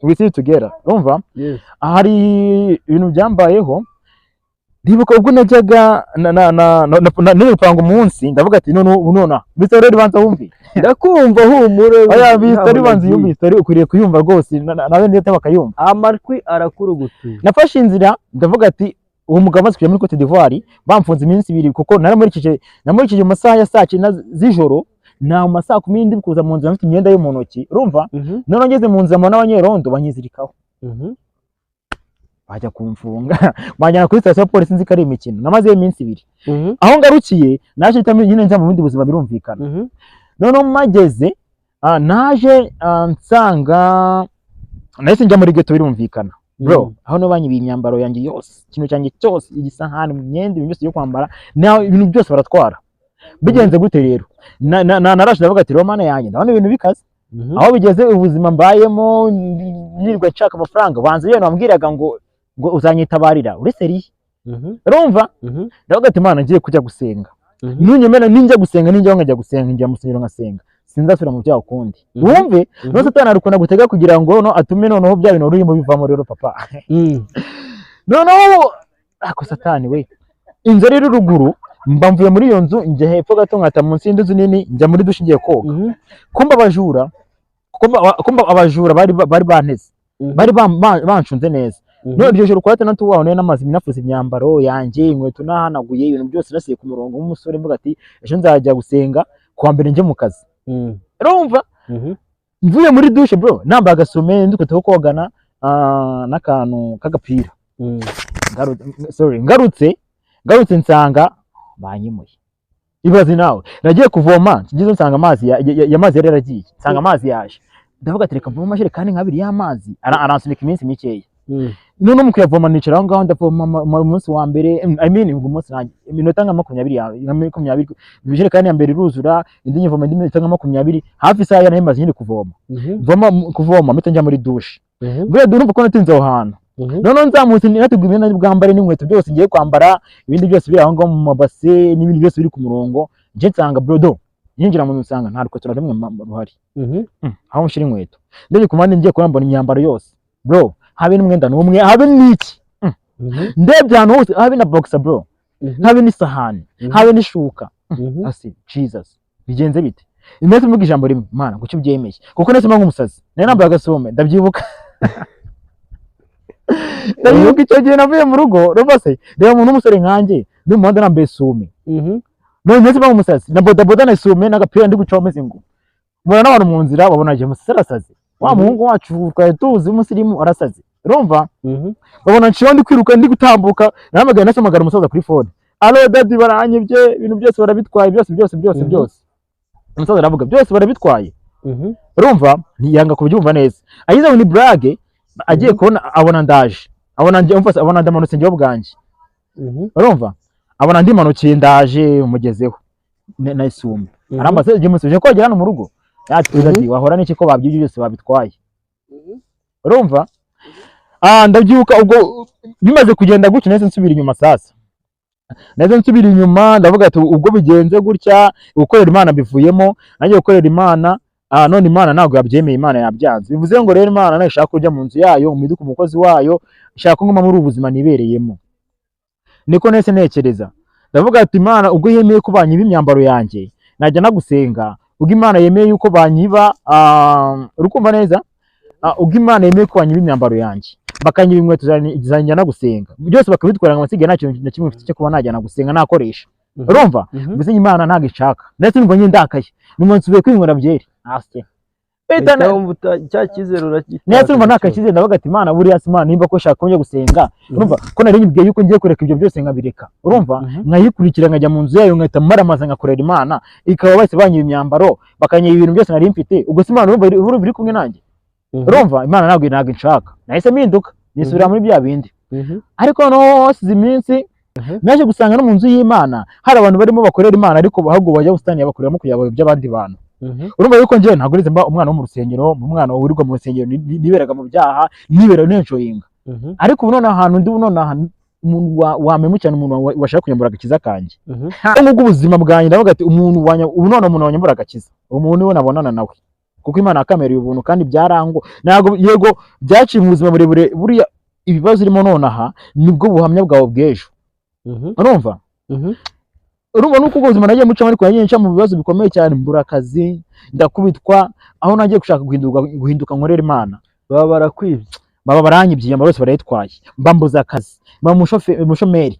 we still together, urumva? Hari ibintu byambayeho. Ndibuka ubwo najyaga na na na na na nipanga umunsi, ndavuga ati none ubu nona, Mr Birori, banza wumve. Ndakumva, humura. Oya, ntaho Mr. Banza nagiye. yumve story, ukwiriye kuyumva rwose, nawe ndetse bakayumva. Amatwi arakurugutuye. Nafashe inzira, ndavuga ati uwo mugabo amaze kujya muri Cote d'Ivoire, bamfunze iminsi 2, kuko naramurikije mu masaha ya saa 9 z'ijoro, na mu masaa 10 ndi kuza mu nzira mfite imyenda yo mu ntoki, urumva? None ngeze mu nzira mbona abanyerondo banyizirikaho, bajya kumfunga, banjyana kuri sitasiyo ya polisi, nzi ko ari imikino. Namazeyo iminsi 2. Aho ngarukiye naje mpita nyine njya mu bundi buzima, birumvikana. Noneho mageze, naje, nsanga nahise njya muri ghetto, birumvikana, bro. Aho no banyibiye imyambaro yanjye yose, ikintu cyanjye cyose, igisahani, imyenda, ibintu byose byo kwambara, naho ibintu byose baratwara. Bigenze gute rero? Narashe ndavuga ati rero Mana yanjye, ndabona ibintu bikaze. Aho bigeze, ubuzima mbayemo, nirirwa nshaka amafaranga, banza iyo wambwiraga ngo uzanyitabarira uri sérieux. Urumva? Ndavuga ati Mana, ngiye kujya gusenga. Nunyemera ninjya gusenga, ninjya nkajya gusenga, njya mu rusengero nkasenga, sinzasubira mu byaha ukundi. Wumve. No Satani arukunda gutega kugira ngo no atume noneho bya bintu urimo bivamo rero, papa. Noneho ako Satani we, inzu iri ruguru, mba mvuye muri iyo nzu, njya hepfo gato, nkata munsi y'indi nzu nini, njya muri douche ngiye koga. Kumba abajura bari banteze. Bari bancunze neza. None iryo joro kuwa gatandatu waho nari namaze nafuze imyambaro yanjye, inkweto nahanaguye, ibintu byose nasiye ku murongo nk'umusore, mvuga ati ejo nzajya gusenga, kuwa mbere njye mu kazi. Urumva? Mvuye muri douche, bro, nambaye agasume n'udukweto two kogana, n'akantu k'agapira. Sorry, ngarutse nsanga banyimuye. Ibaze nawe, nagiye kuvoma, ngeze nsanga amazi amazi yari yaragiye, nsanga amazi yaje. Ndavuga ati reka mvome amajerekani nk'abiri y'amazi, aransunika iminsi mikeya. None mu kuyavoma, nicara aho ngaho ndavoma umunsi wa mbere, I mean ubwo umunsi nanjye iminota nka 20, nka 20, ijerekani ya mbere iruzura, indi nyivoma indi minota nka 20, hafi isaha nari maze nyine kuvoma. Mvoma kuvoma, mpita njya muri douche. Buriya urumva ko natinze aho hantu. Noneho nzamutse, nateguye imyenda bwambare n'inkweto byose ngiye kwambara, ibindi byose biri aho ngaho mu mabase n'ibindi byose biri ku murongo, nje nsanga brodo, yinjira mu nzu nsanga nta rukweto na rumwe ruhari. Aho nshyira inkweto, ndebye ku mpande, ngiye kubona mbona imyambaro yose, bro, habe n'umwenda n'umwe, habe n'iki. Ndebye ahantu hose, habe na boxer, bro. Habe n'isahani. Habe n'ishuka. Ase Jesus, bigenze bite? Nahise mvuga ijambo rimwe: Mana, kuki ubyemeye? Kuko nahise mba nk'umusazi. Nari nambaye agasume, ndabyibuka. Ndabyibuka icyo gihe navuye mu rugo rwose, reba umuntu w'umusore nkanjye ndi mu muhanda nambaye isume. None nahise mba nk'umusazi na bodaboda na isume n'agapira, ndi gucaho meze ngo mbona n'abantu mu nzira babona James arasaze, wa muhungu wacu twari tuzi w'umusirimu arasaze, urumva? Babona nciyeho ndi kwiruka, ndi gutambuka, nahamagaye, nahamagara umusaza kuri phone: "Allo daddy, baranyibye, ibintu byose barabitwaye, byose byose byose." Byose. Umusaza aravuga byose barabitwaye. Urumva, ntiyanga kubyumva neza, ageze ngo ni blague, agiye kubona abona ndaje, abona njye, umva, abona ndamanutse njyewe ubwanjye. Urumva, abona ndimanukiye, ndaje umugezeho na isume. Arambaza igihe musubije kogera hano mu rugo, ati daddy, wahora n'iki ko babyibye byose babitwaye? Urumva, ndabyibuka ubwo bimaze kugenda gutyo, nahise nsubira inyuma. Sasa nahise nsubira inyuma, ndavuga ati ubwo bigenze gutya, gukorera Imana bivuyemo, nanjye gukorera Imana, none Imana ntabwo yabyemeye, Imana yabyanze. Bivuze ngo rero Imana nayo ishaka kujya mu nzu yayo, umiduke umukozi wayo. Ishaka ko nguma muri ubu buzima nibereyemo. Niko nahise ntekereza, ndavuga ati: "Imana, ubwo yemeye ko banyiba imyambaro yanjye najya nagusenga, ubwo Imana yemeye yuko banyiba, uri kumva neza? Ubwo Imana yemeye ko banyiba imyambaro yanjye, bakanyiba inkweto zanjye njyana gusenga, byose bakabitwara, ngo nsigaye nta kintu na kimwe mfite cyo kuba najyana gusenga nakoresha." Urumva? Mbese Imana ntabwo ishaka. Ndetse numva nyine ndakaye, numva nsubiye kwinywera byeri asye. Uhita wumva cya cyizere uragitakaza. Ndetse numva nta cyizere. Ndavuga ati: "Imana, buriya se Imana nimba ko ishaka ko njya gusenga, urumva ko nari nyibwiye yuko ngiye kureka ibyo byose nkabireka, urumva, nkayikurikira, nkajya mu nzu yayo, nkahita maramaza ngakorera Imana, ikaba bahise banyiba imyambaro, bakanyiba ibintu byose nari mfite, ubwo se Imana urumva iri kumwe nanjye?" Urumva Imana ntabwo inshaka. Nahise mpinduka, nisubira muri bya bindi. Ariko noneho hasize iminsi, naje gusanga no mu nzu y'Imana hari abantu barimo bakorera Imana, ariko ahubwo bajya busitani bakoreramo kugira ngo bayobye abandi bantu. Urumva yuko njyewe ntabwo nigeze mba umwana wo mu rusengero, umwana wirirwa mu rusengero, niberaga mu byaha, nibera nenjoyinga. Ariko ubu noneho ahantu ndi, ubu noneho umuntu wamemukira, umuntu washaka kunyambura agakiza kanjye. Nk'ubwo ubuzima bwanjye, ndavuga ati umuntu ubu none umuntu wanyambura agakiza, umuntu niwe nabonana nawe, kuko Imana yakamereye ubuntu kandi byarango ntabwo yego byaciye mu buzima burebure. Buriya ibibazo urimo nonaha nibwo buhamya bwawe bw'ejo. Urumva? Urumva nuko ubwo buzima nagiye mucamo, ariko nagiye nca mu bibazo bikomeye cyane, mbura akazi, ndakubitwa, aho nagiye gushaka guhinduka nkorera Imana. Baba barakwibye. Baba baranyibye imyambaro yose, barayitwaye, mba mbuze akazi, mba umushomeri.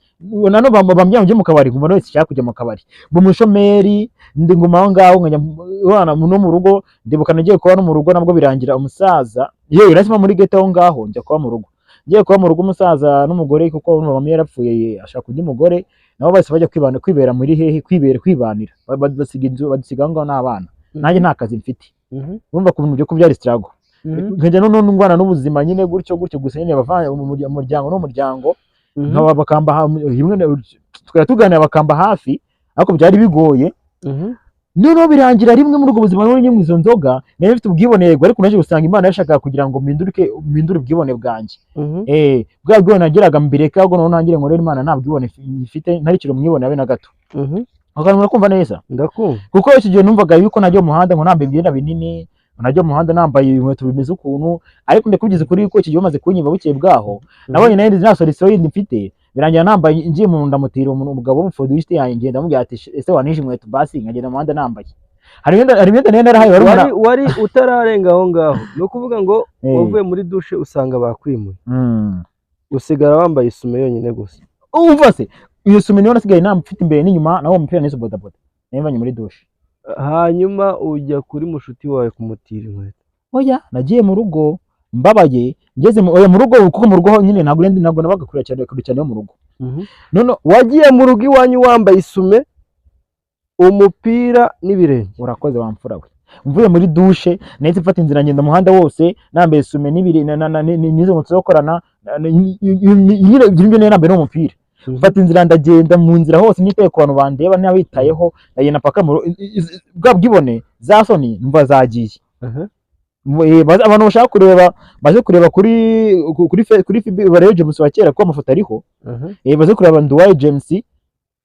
Nano bambwira ngo njye mu kabari, nkumva wese nshaka kujya mu kabari, mba umushomeri, ndi nguma aho ngaho, nkajya wana no mu rugo. Ndibuka nagiye kuba no mu rugo, nabwo birangira umusaza, yewe nahise mva muri ghetto aho ngaho njya kuba mu rugo. Ngiye kuba mu rugo, umusaza n'umugore, kuko mama yarapfuye ashaka undi mugore, nabo bahise bajya kwibana, kwibera muri hehe, kwibera, kwibanira. Basiga inzu, badusiga aho ngaho n'abana, nanjye nta kazi mfite. Urumva ku bintu byo kubyara struggle, nkajya noneho ndwana n'ubuzima nyine gutyo gutyo gusa nyine, bavanye umuryango n'umuryango, nkaba bakamba rimwe tukajya tuganira, bakamba hafi, ariko byari bigoye. Noneho birangira rimwe muri ubwo buzima nari nywa izo nzoga, nari mfite ubwibone yego, ariko naje gusanga Imana yashakaga kugira ngo mpindure ubwibone bwanjye. Bwa bwibone nagiraga mbireke, ahubwo noneho ntangire nkorere Imana nta bwibone mfite, ntarikiri umwibone habe na gato. Akantu urakumva neza? Ndakumva. Kuko icyo gihe numvaga yuko najya mu muhanda ngo nambaye imyenda binini, najya mu muhanda nambaye inkweto bimeze ukuntu, ariko ndakubwiza ukuri yuko icyo gihe bamaze kunyiba, bukeye bwaho nabonye nayo nta solution yindi mfite, birangira nambaye ngiye mu ndamutira umuntu, umugabo w'umufundi w'inshuti yanjye, ngenda ndamubwira ati: "Ese wanije inkweto basi nkagenda mu muhanda nambaye?" Hari imyenda nari narahaye Wari wari utararenga aho ngaho, ni ukuvuga ngo wavuye muri dushe usanga bakwimuye, usigara wambaye isume yonyine gusa. Umva se, iyo sume niyo nasigaye nta mfite imbere n'inyuma, nawo umupira n'izo bodaboda nari muri dushe. Hanyuma ujya kuri mushuti wawe kumutira inkweto? Oya, nagiye mu rugo mbabaye, ngeze mu, oya, mu rugo, kuko mu rugo nyine ntabwo nabaga kure cyane, kure cyane yo mu rugo. None Wagiye mu rugo iwanyu wambaye isume, umupira n'ibirenge? Urakoze wa mfura we. Mvuye muri dushe nahise mfata inzira, ngenda umuhanda wose nambaye isume n'ibiri n'izo nkweto zo gukorana nyine, ibyo ngibyo nari nambaye n'umupira. Mfata inzira ndagenda, mu nzira hose nitaye ku bantu bandeba n'abitayeho, ndagenda paka mu bwa bwibone, za soni numva zagiye. Abantu bashaka kureba baze kureba kuri FB, barebe James wa kera, kuko amafoto ariho. Baze kureba Nduwaye James,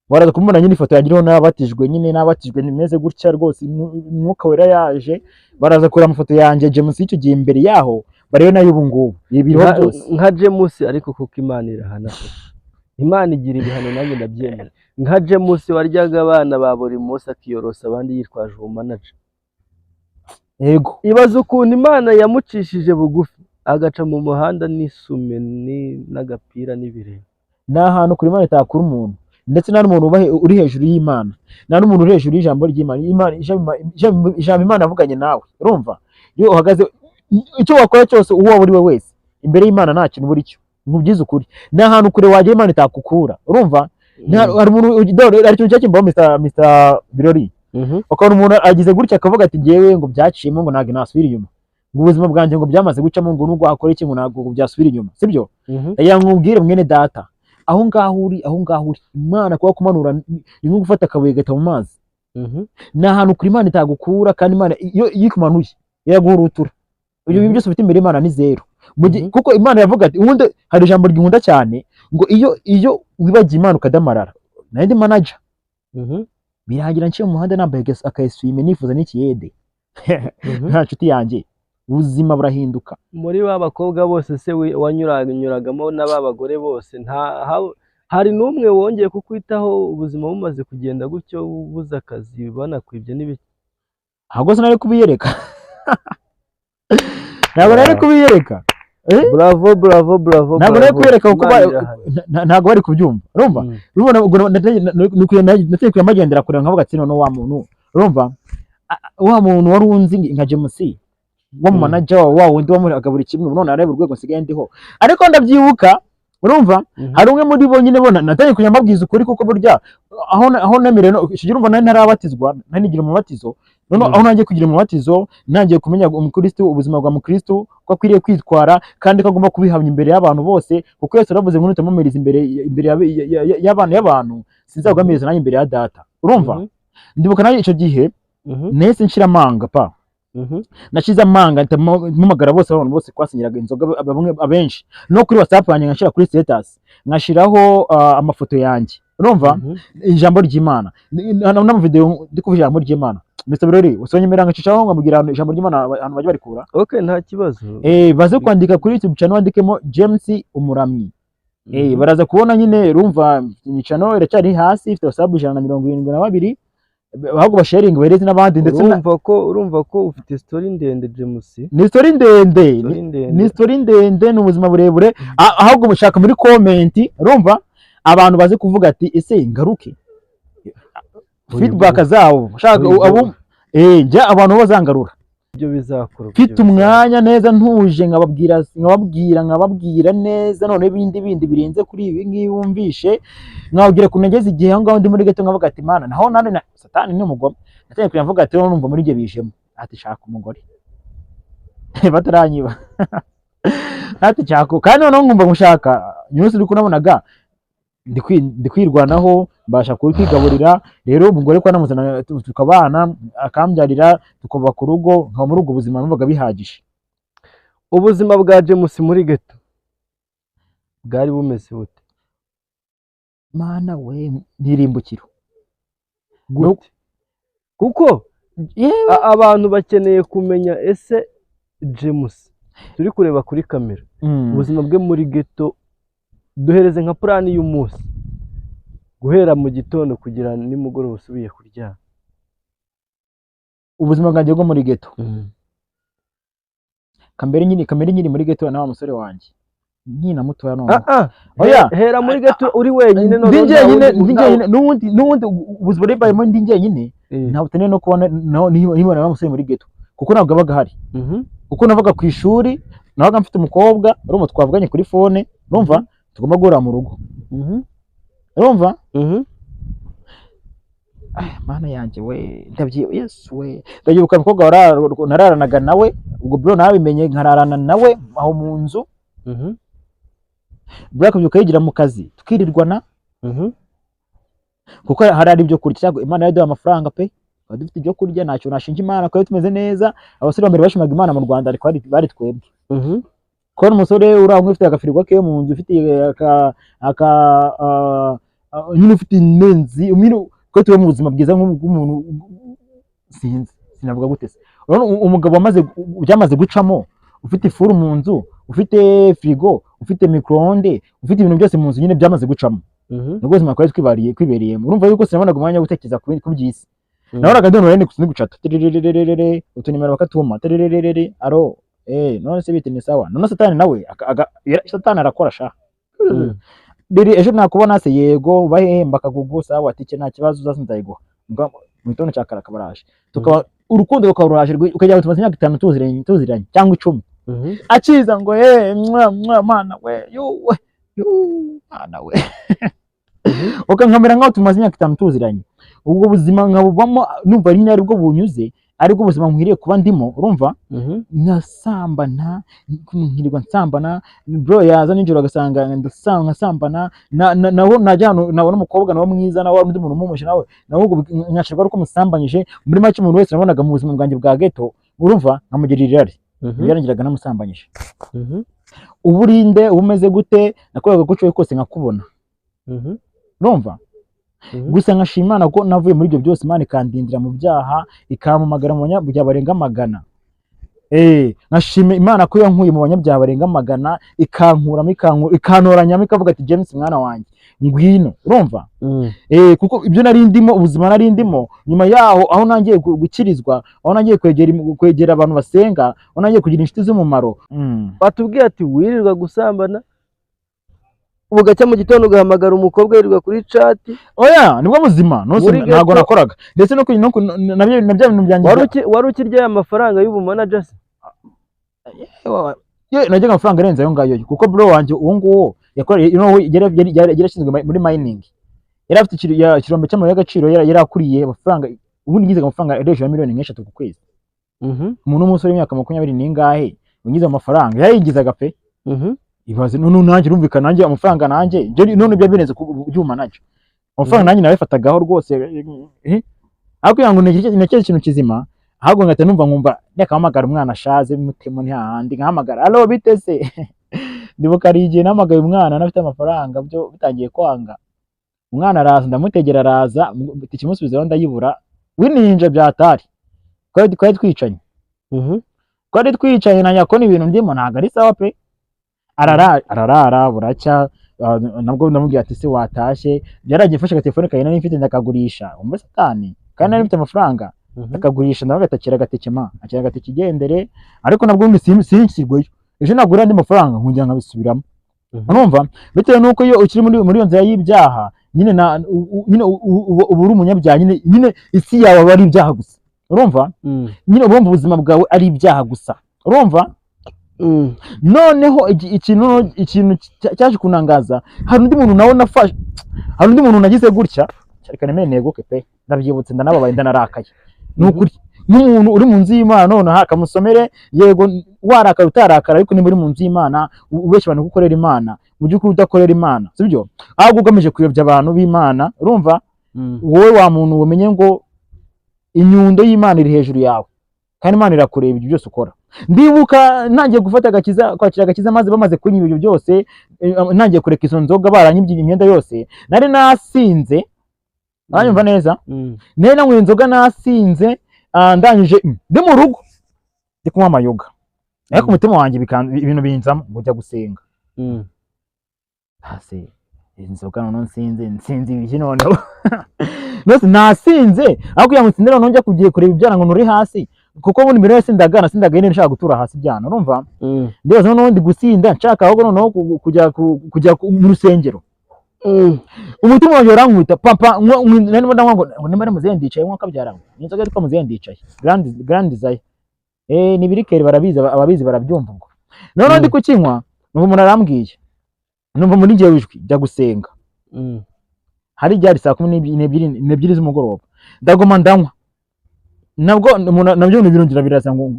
baraza kumubona nyine ifoto yanjye iriho, n'abatijwe nyine, n'abatijwe nimeze gutya rwose, Umwuka Wera yaje. Baraza kureba amafoto yanjye James y'icyo gihe, imbere yaho barebe nayo ubu ngubu, ibi biriho byose. Nka James, ariko kuko Imana irahana koko. Imana igira ibihano, nanjye ndabyemera. Nka James waryaga abana ba buri munsi, akiyorosa abandi yitwaje ubumanager, ibaze ukuntu Imana yamucishije bugufi, agaca mu muhanda n'isume n'agapira n'ibirenge. Ni ahantu kure Imana itakura umuntu, ndetse nta n'umuntu uri hejuru y'Imana, nta n'umuntu uri hejuru y'ijambo ry'Imana. Ijambo Imana yavuganye nawe, urumva iyo uhagaze, icyo wakora cyose, uwo waba uri we wese, imbere y'Imana nta kintu uba uri cyo. Nkubwize ukuri, ni ahantu kure wagera Imana itakukura. Urumva hari umuntu, dore hari ikintu cyakimbaho, Mr Birori, ukabona umuntu agize gutya akavuga ati: "Ngewe ngo byaciyemo, ngo ntabwo nasubira inyuma, ngo ubuzima bwanjye ngo byamaze gucamo, ngo nubwo wakora iki ngo ntabwo byasubira inyuma." Sibyo? Ndagira ngo nkubwire mwene data, aho ngaho uri, aho ngaho uri, Imana kuba kumanura ni nko gufata akabuye gata mu mazi. Ni ahantu kure Imana itagukura, kandi Imana iyo ikumanuye iraguhurutura. Ibyo bintu byose ufite imbere y'Imana ni zero. Kuko Imana yavuga ati, ubundi hari ijambo ryikunda cyane ngo iyo wibagiye Imana ukadamarara. Nari ndi manager, birangira nciye mu muhanda nambaye akaesume, nifuza n'ikiyede, nta nshuti yanjye. Ubuzima burahinduka. Muri ba bakobwa bose se wanyuranyuragamo n'aba bagore bose, nta hari n'umwe wongeye kukwitaho ubuzima bumaze kugenda gutyo, ubuze akazi banakwibye n'ibiki? Ahubwo sinari kubiyereka. Ntabwo nari kubiyereka. Bravo, bravo, bravo. Ntabwo nari kubiyereka kuko ntabwo bari kubyumva. Urumva? Urumva nateye kuyamagendera kure nkavuga ati none wa muntu, urumva? Wa muntu wari unzi nka James, wa manager wa wundi wamuraga buri kimwe, none areba urwego nsigaye ndiho. Ariko ndabyibuka, urumva? Hari umwe muri bo nyine bona natanye kujya mbabwiza ukuri, kuko burya aho nemere no urumva nari ntarabatizwa, nari nigira umubatizo. None aho nangiye kugira umubatizo, nangiye kumenya umukristo, ubuzima bwa mukristo ko akwiriye kwitwara kandi ko agomba kubihamya imbere y'abantu bose, kuko Yesu yaravuze ngo nutamuhamiriza imbere y'abantu y'abantu, sinzaguhamiriza nanjye imbere ya data. Urumva? Ndibuka nanjye icyo gihe nahise nshira amanga pa. Nashize amanga mpamagara bose, abantu bose twasinyiraga inzoga bamwe abenshi, no kuri WhatsApp yanjye nkashira kuri status, nkashiraho amafoto yanjye. Urumva? Ijambo ry'Imana na video ndi kuvuga ijambo ry'Imana. Mr Birori usonye ngacishaho ngamubwira ijambo ry'Imana abantu bajye barikura. Okay, nta kibazo. Baze kwandika kuri YouTube channel wandikemo James Umuramyi. Baraza kubona nyine. Urumva channel iracyari hasi, ifite sub 172, ahubwo basharing bahereze n'abandi. Ndetse urumva ko ufite story ndende James. Ni story ndende, ni story ndende, ni ubuzima burebure. Ahubwo mushaka muri comment, urumva abantu baze kuvuga ati ese ngaruke, feedback zabo shaka abo njya abantu bazangarura ibyo bizakorwa. Mfite umwanya neza ntuje nkababwira neza, none bindi birenze kuri ibi ngibi wumvishe, nkababwira kunageza igihe aho ngaho ndi muri gato, nkavuga ati mana naho nane na satani ni umugome. Natangiye kujya mvuga ati numva muri ibyo bijemo ati shaka umugore bataranyiba ati shaka, kandi noneho nkumva ngushaka nyusi uri kunabonaga ndi kwirwanaho, mbasha kwigaburira. Rero umugore kwa namuzana tukabana akambyarira tukaba ku rugo, nkaba muri ubwo buzima numvaga bihagije. Ubuzima bwa James muri ghetto bwari bumeze bute? Mana we, nirimbukiro gute? Kuko abantu bakeneye kumenya ese James turi kureba kuri kamera ubuzima bwe muri ghetto, duhereze nka plan y'umunsi guhera mu gitondo kugira nimugoroba usubiye kuryama. Ubuzima bwanjye bwo muri ghetto, kamere nyiri muri ghetto na wa musore wanjye nkina mutoya none. Oya, hera muri ghetto uri wenyine none ndi njyenyine n'ubundi ubuzima bari ndi njyenyine, ntabwo teneye no kubona nibona wa musore muri ghetto, kuko ntabwo abaga ahari. Kuko navaga ku ishuri nabaga mfite umukobwa, urumva twavuganye kuri phone, urumva tugomba guhura mu rugo. Urumva? Mana yanjye we, ndabyibuka Yesu we, ndabyibuka umukobwa nararanaga nawe, ubwo bro nabimenye nkararana nawe aho mu nzu. Bro akabyuka yigira mu kazi tukirirwana, kuko hari ibyo kurya. Cyangwa Imana yaduha amafaranga pe, dufite ibyo kurya, ntacyo nashinja Imana kuko tumeze neza. Abasore bambere bashimaga Imana mu Rwanda ariko bari twebwe. Kubona umusore uri aho ufite agafirigo ke mu nzu, ufite nyine ufite inenzi, ko tuba mu buzima bwiza nk'umuntu sinzi sinavuga gute se. Urabona umugabo byamaze gucamo, ufite ifuru mu nzu, ufite firigo, ufite micro-onde, ufite ibintu byose mu nzu nyine byamaze gucamo. Nubwo ubuzima twari twibereyemo. Urumva yuko sinabonaga umwanya wo gutekereza ku by'isi. Nahoraga ndonora ni gucata tererererere utunimero bakatuma tererererere aro none se bite ni sawa. None satani nawe satani arakora sha. Diri ejo nakubona se yego bahemba kagugu sawa tike nta kibazo uzaza ndayiguha. Mu gitondo cya kare akabaraje. Tukaba urukundo rukaruraje ukajya tumaze imyaka 5 tuziranye cyangwa 10. Akiza ngo mwa mwa mana we yuwe mana we. Ukankamera nkaho tumaze imyaka 5 tuziranye. Ubwo buzima nkabubamo numva ari nyari bwo bunyuze, ariko ubuzima nkwiriye kuba ndimo, urumva? Nkasambana, nkirirwa nsambana, bro yaza nijoro agasanga ndasanga nkasambana, naho najya hano nabona umukobwa nawe mwiza nawe undi muntu umumushe nawe nkashirwa ari uko musambanyije. Muri make umuntu wese nabonaga mu buzima bwanjye bwa ghetto, urumva, nkamugirira irari. Byarangiraga namusambanyije. Uburinde umeze gute nakoraga ko kose nkakubona. Urumva? Gusa nkashima Imana ko navuye muri ibyo byose, Imana ikandindira mu byaha, ikampamagara mu banyabyaha barenga 100. Nkashima Imana ko yankuye mu banyabyaha barenga 100, ikankuramo, ikantoranyamo, ikavuga ati James mwana wanjye ngwino, urumva? Kuko ibyo nari ndimo, ubuzima nari ndimo nyuma yaho, aho nangiye gukirizwa, aho nangiye kwegera abantu basenga, aho nangiye kugira inshuti z'umumaro. Watubwiye ati wirirwa gusambana, bugacya mu gitondo ugahamagara umukobwa wirirwa kuri chat. Oya, nibwo buzima Muri ntabwo ghetto. nakoraga, ndetse no nabyo bintu byanjye. Wari ukirya aya mafaranga y'ubumanager se? Ye, najyaga amafaranga arenze ayo ngayo, kuko bro wanjye uwo nguwo yakoreye yari yarashinzwe muri mining, yari afite ikirombe cy'amabuye y'agaciro, yari akuriye amafaranga. Ubundi ngize amafaranga ari hejuru ya miliyoni nk'eshatu ku kwezi. Umuntu w'umusore w'imyaka 20 n'ingahe ungize amafaranga yarayingizaga pe. Ibaze none nanjye, urumvikana, nanjye amafaranga nanjye none ibyo birenze ku byuma nacyo amafaranga nanjye nabifatagaho rwose, ariko kugira ngo ntekereze ikintu kizima, ahubwo ngahita numva nkumva reka mpamagara umwana ashaze mutemo ntihahandi nkahamagara: "Allo, bite se?" Ndibuka hari igihe nahamagaye umwana nafite amafaranga, byo bitangiye kwanga, umwana araza, ndamutegera araza, ikimusubizaho ndayibura, w'ininja byatari. Twari twicanye, twari twicaye na nyakoni, ibintu ndimo ntabwo ari sawa pe. Arara ararara buracya, nabwo ndamubwira ati: "Se watashye?" Byaragiye, mfashe agatelefone kanjye nari mfite ndakagurisha, umva satani, kandi nari mfite amafaranga, ndakagurisha, ndavuga ati: "Akira agateke ma, akira agateke igendere." Ariko nabwo sinshyirweyo, ejo nagura andi mafaranga nkongera nkabisubiramo. Urumva, bitewe n'uko iyo ukiri muri iyo nzira y'ibyaha nyine na nyine uba uri umunyabyaha nyine, isi yawe aba ari ibyaha gusa, urumva? Nyine uba wumva ubuzima bwawe ari ibyaha gusa, urumva? Noneho ikintu cyaje kunangaza, hari undi muntu nawe nafashe, hari undi muntu nagize gutya, reka nemere neguke pe, ndabyibutse ndanababaye, ndanarakaye, ni ukuri. Nk'umuntu uri mu nzu y'Imana nonaha akamusomere, yego warakara utarakara, ariko niba uri mu nzu y'Imana ubeshya abantu ko ukorera Imana, mu by'ukuri udakorera Imana, sibyo, ahubwo ugamije kuyobya abantu b'Imana, urumva? Wowe wa muntu, umenye ngo inyundo y'Imana iri hejuru yawe, kandi Imana irakureba ibyo byose ukora. Ndibuka ntangiye gufata agakiza, kwakira agakiza, maze bamaze kunyiba ibyo byose, ntangiye kureka izo nzoga, baranyibye imyenda yose, nari nasinze, uranyumva neza? Nari nanyweye inzoga nasinze, ndangije, ndi mu rugo ndi kunywa amayoga, ariko umutima wanjye ibintu binzamo ngo jya gusenga. Hasi inzoga noneho nsinze ibiki noneho? Nose nasinze, aho kugira ngo nsinde noneho njya kugiye kureba ibyana ngo nuri hasi, kuko ubundi mbere yasindaga nasindaga nyine nshaka gutura hasi ibyana, urumva? Ndibaza noneho ndi gusinda nshaka ahubwo noneho kujya mu rusengero. Umutima wanjye urankubita papa, narimo ndanywa ngo nimba ari muzehe ndicaye, nko kabyara ngo ni inzoga yitwa muzehe ndicaye, Grand Desire, ni birikeri, barabizi, ababizi barabyumva. Ubwo noneho ndi kukinywa, numva umuntu arambwiye, numva muri njyewe ijwi: "Jya gusenga." Hari ryari saa 12 z'umugoroba. Ndagoma ndanywa, nabwo nabyo birongera biraza ngo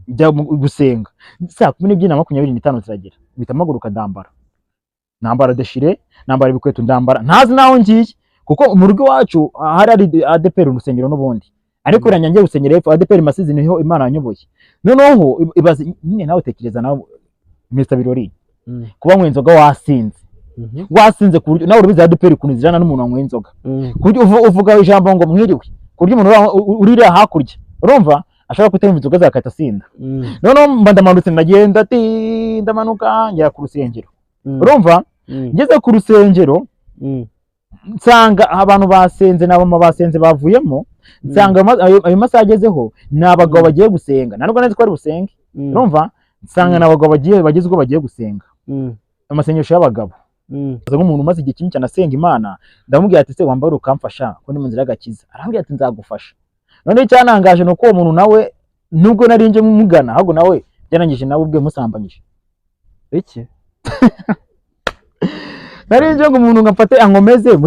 jya gusenga. Saa 12:25 ziragera, mpita mpaguruka, ndambara, nambara déchiré, nambara ibikweto, ndambara ntazi naho ngiye, kuko mu rugo iwacu hari ADEPR urusengero n'ubundi, ariko birangira ngiye gusengera hepfo ADEPR Masizi, niho Imana yanyoboye. Noneho ibaze nyine nawe, tekereza nawe Mr Birori, kuba nywa inzoga wasinze, wasinze ku buryo nawe urabizi ADEPR ukuntu zirana n'umuntu wanyweye inzoga, ku buryo uvuga ijambo ngo "mwiriwe", ku buryo umuntu uri uriya hakurya, urumva, ashobora kutemba inzoga zakahita asinda. Noneho mba ndamanutse, ndagenda ati ndamanuka ngera ku rusengero, urumva? Ngeze ku rusengero nsanga abantu basenze n'abamama basenze bavuyemo, nsanga ayo masaha agezeho ni abagabo bagiye gusenga, nta nubwo nzi ko bari busenge, urumva? Nsanga ni abagabo bagiye bageze ubwo bagiye gusenga amasengesho y'abagabo. Aza nk'umuntu umaze igihe kinini cyane asenga Imana, ndamubwira ati: "Se wambara ukamfasha ko ndi mu nzira y'agakiza?" Arambwira ati: "Nzagufasha." Noneho icyantangaje ni uko uwo muntu nawe, nubwo nari nje mugana, ahubwo nawe byarangije nawe ubwe musambanyije. Iki? Nari nje ngo umuntu ngo amfate ankomeze muri